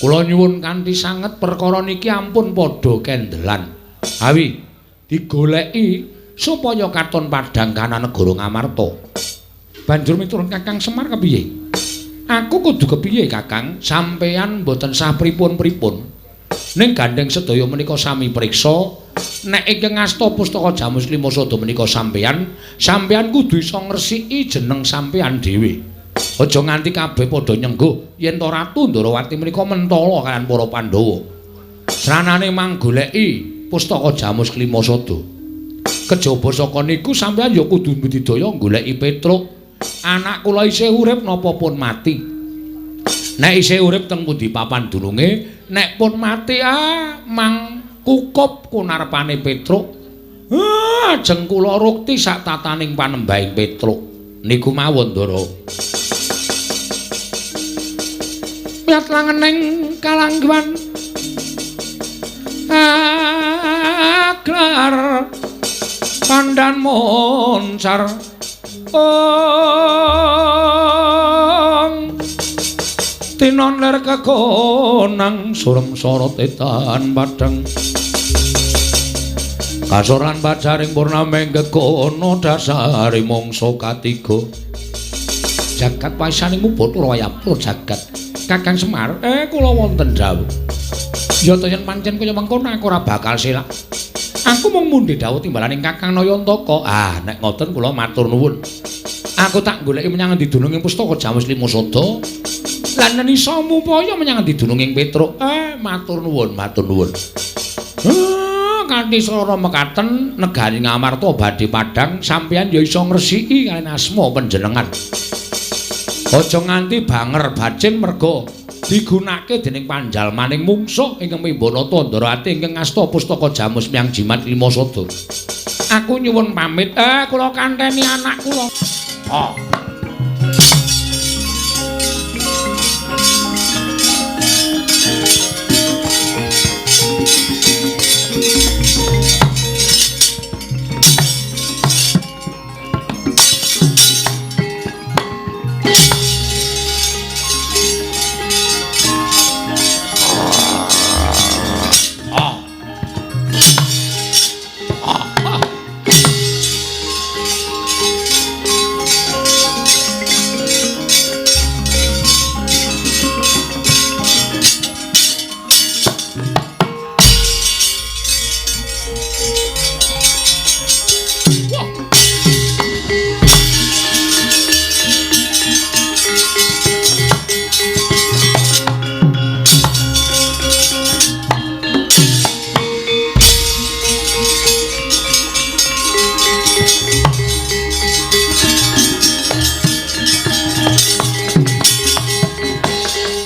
S1: kula nyuwun kanthi sanget perkara niki ampun padha kendelan. Awi digoleki supaya katon padhang kana negara Ngamarta. Banjur miturut Kakang Semar kepiye? Aku kudu kepiye, Kakang? Sampeyan mboten sah pripun-pripun. Ning gandeng sedaya menika sami priksa. Nek ingkang ngasta pustaka Jamus Lima Sada menika sampeyan, sampeyan kudu iso ngresiki jeneng sampeyan dhewe. Aja nganti kabeh padha nyengguh yen to Ratu Ndarawati menika mentala kaliyan para Pandhawa. Sranane manggoleki pustaka Jamus Lima Sada. Kejaba saka niku sampeyan ya kudu budidaya goleki Petruk. Anak kula isih urip napa pun mati. Nek isih urip teng pundi papan dununge, nek pun mati mang kukup kunarpane Petruk. Ajeng kula rukti sak tataning panembahing Petruk. Niku mawon, Ndara. Miyat langening kalangguan aglar pandan moncar ong tinon ler kekonang surem sorot etan padang kasor lan pacaring purnameng gegono dasare mangsa katiga jagat paisaning Bathara Wayapura jagat Kakang Semar kula wonten dawuh. Ya to yen pancen kaya mengkono aku ora bakal selak. Aku mung mundhi dawuh timbalaning Kakang Nayantaka. Ah, nek ngoten kula matur nuwun. Aku tak goleki menyang endi dununging pustaka Jamus Lima Sada. Lan yen iso mupaya menyang endi dununging Petruk. Matur nuwun, matur nuwun. Kanthi srana mekaten negari Ngamarta badhe padhang sampeyan ya iso ngresiki kaliyan asma panjenengan. Aja nganti banger bacin merga digunakake dening panjalmaning mungsuh ingkang Mimbanata Ndarawati ingkang ngasta pustaka Jamus Miang Jimat Lima Sada. Aku nyuwun pamit. Kula kanteni anak kula. Oh.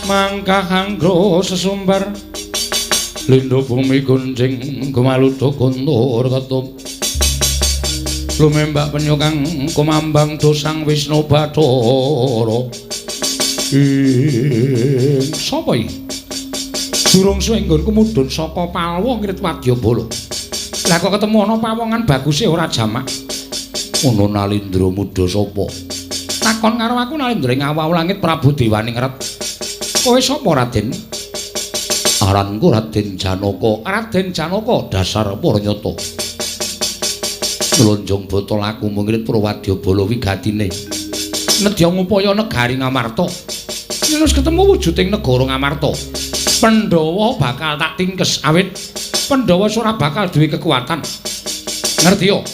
S1: Mangkahanggo sesumbar lindo bumi gunjing gumaludo guntur ketum lumembak penyu kang kumambang dosang Wisnu Bathara. Ing sapa iki? Durung suwe nggonku mudhun saka Palwa ngrit Wadyabala. Lah kok ketemu ana pawongan baguse ora jamak. Ngono Nalindra mudha sapa? Takon karo aku Nalindra ing awau langit Prabu Dewaningrat. Kowe sapa Raden? Aranku Raden Janaka. Raden Janaka dasar para nyata. Mlonjong botol aku mungrit Prawadyabala wigatine. Nedya ngupaya negari Ngamarta. Yen wis ketemu wujuding negara Ngamarta, Pandhawa bakal tak tingkes awit Pandhawa ora bakal duwe kekuatan. Ngerti yo?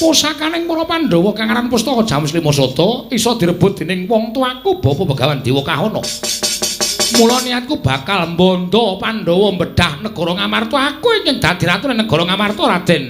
S1: Pusakaning para Pandhawa kang aran Pustaka Jamus Lima Sada iso direbut dening wong tuaku Bapa Begawan Dewa Kahana. Mula niatku bakal mbondo Pandhawa mbedah negara Ngamarta. Aku ingin dadi ratu negara Ngamarta, Raden.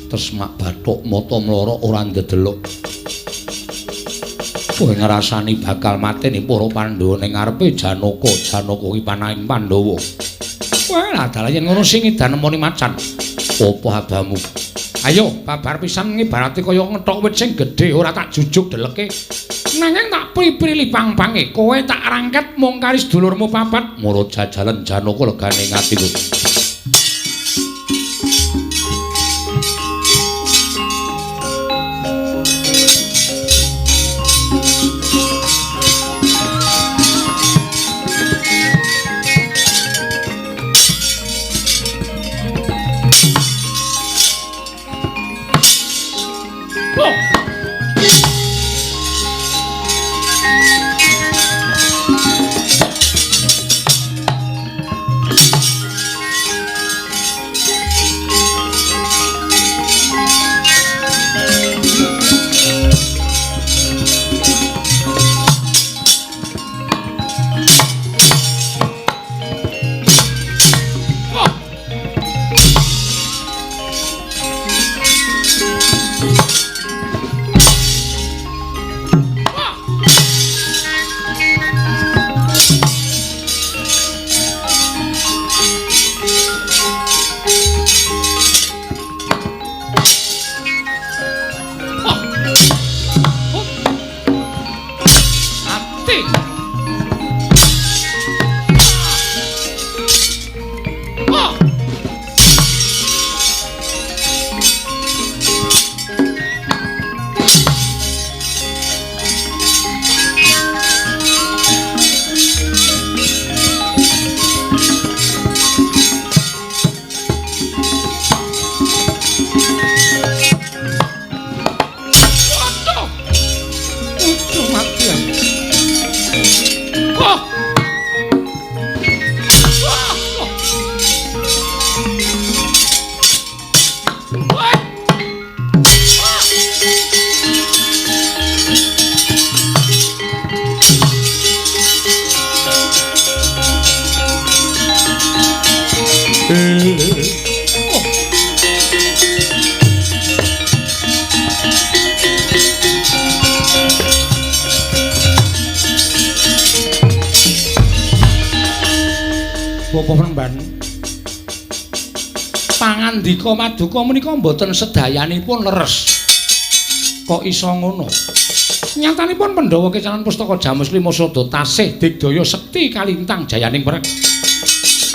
S1: Tesmak bathuk mata mlorok ora ndedelok. Kowe ngrasani bakal mateni para Pandhawa ning ngarepe Janaka. Janaka kuwi panahing Pandhawa. Kowe lah dalah yen ngono sing edan nemoni macan. Apa abamu? Ayo babar pisan ngibarate kaya ngethok wit sing gedhe ora tak jujuk deleke. Nanging tak pri-pri pang-pange. Kowe tak rangket mung kari sedulurmu papat. Mara jajalan Janaka legane ing atiku.
S2: Bapak Penemban. Pangandika Maduka menika mboten sedayanipun leres. Kok iso ngono? Nyatanipun Pandhawa kecalan pustaka Jamus Lima Sada tasih digdaya sekti kalintang jayaning perang.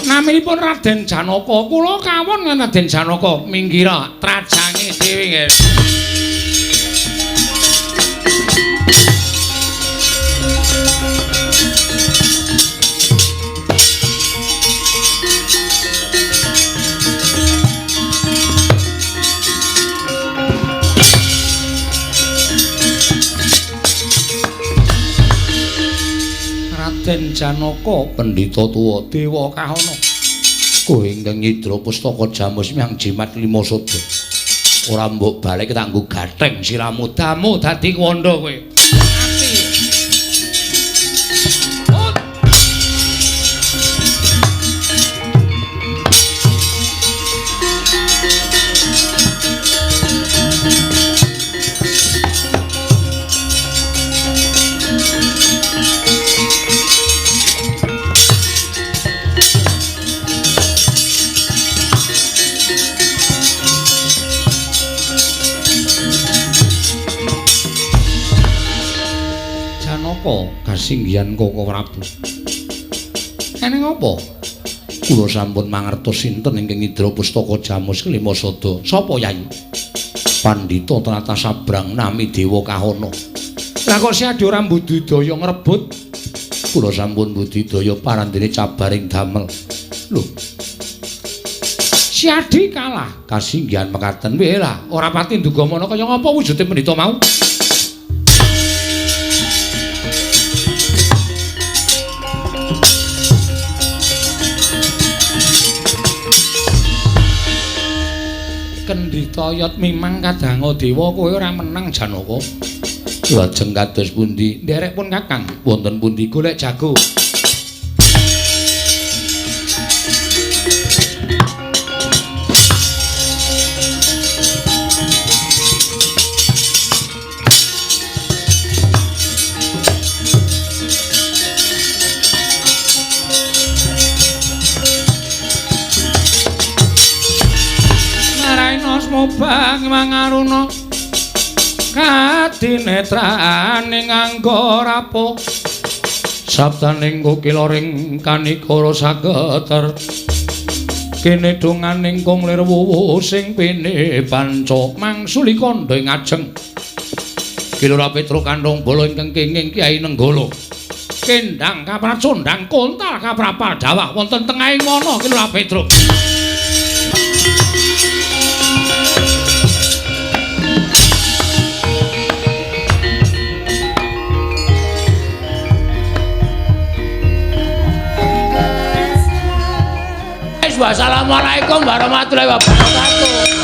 S2: Naminipun Raden Janaka. Kula kawon lan Raden Janaka minggira trajange dhewe nggih. Raden Janaka pendhita tuwa dewa kahana. Kowe ingkang nyidra pustaka Jamus miang jimat lima sada. Ora mbok balik tak nggo gatheng siramu damu dadi kuwanda kowe. Mati. Kasinggihan Koko Prabu. Eneng apa? Kula sampun mangertos sinten ingkang nyidra pustaka Jamus Kelima Sada. Sapa, Yai? Pandhita tlatah Sabrang nami Dewa Kahana. Lah kok siadi ora mbudidaya ngrebut? Kula sampun budidaya parandene cabaring damel. Lho. Siadi kalah kasinggihan mekaten. Weh lah, ora pati nduga mana kaya ngapa wujude pendhita mau? Kendhita yat mimang kadanga dewa kowe ora menang Janaka. Lajeng kados pundi? Nderek pun Kakang, wonten pundi golek jago. Mubang mangaruna kadinetrane nganggo rapuh sabdaning kukila ring kanikara sageter kene donganing kung lir wuwu sing pine panca mangsuli kandha ing ajeng Kilura Petruk kandhong bala ingkang kenging Kyai Nenggala kendang kapracondang kontal kaprapal dawah wonten tengahing wana Kilura Petruk.
S1: Wassalamualaikum warahmatullahi wabarakatuh.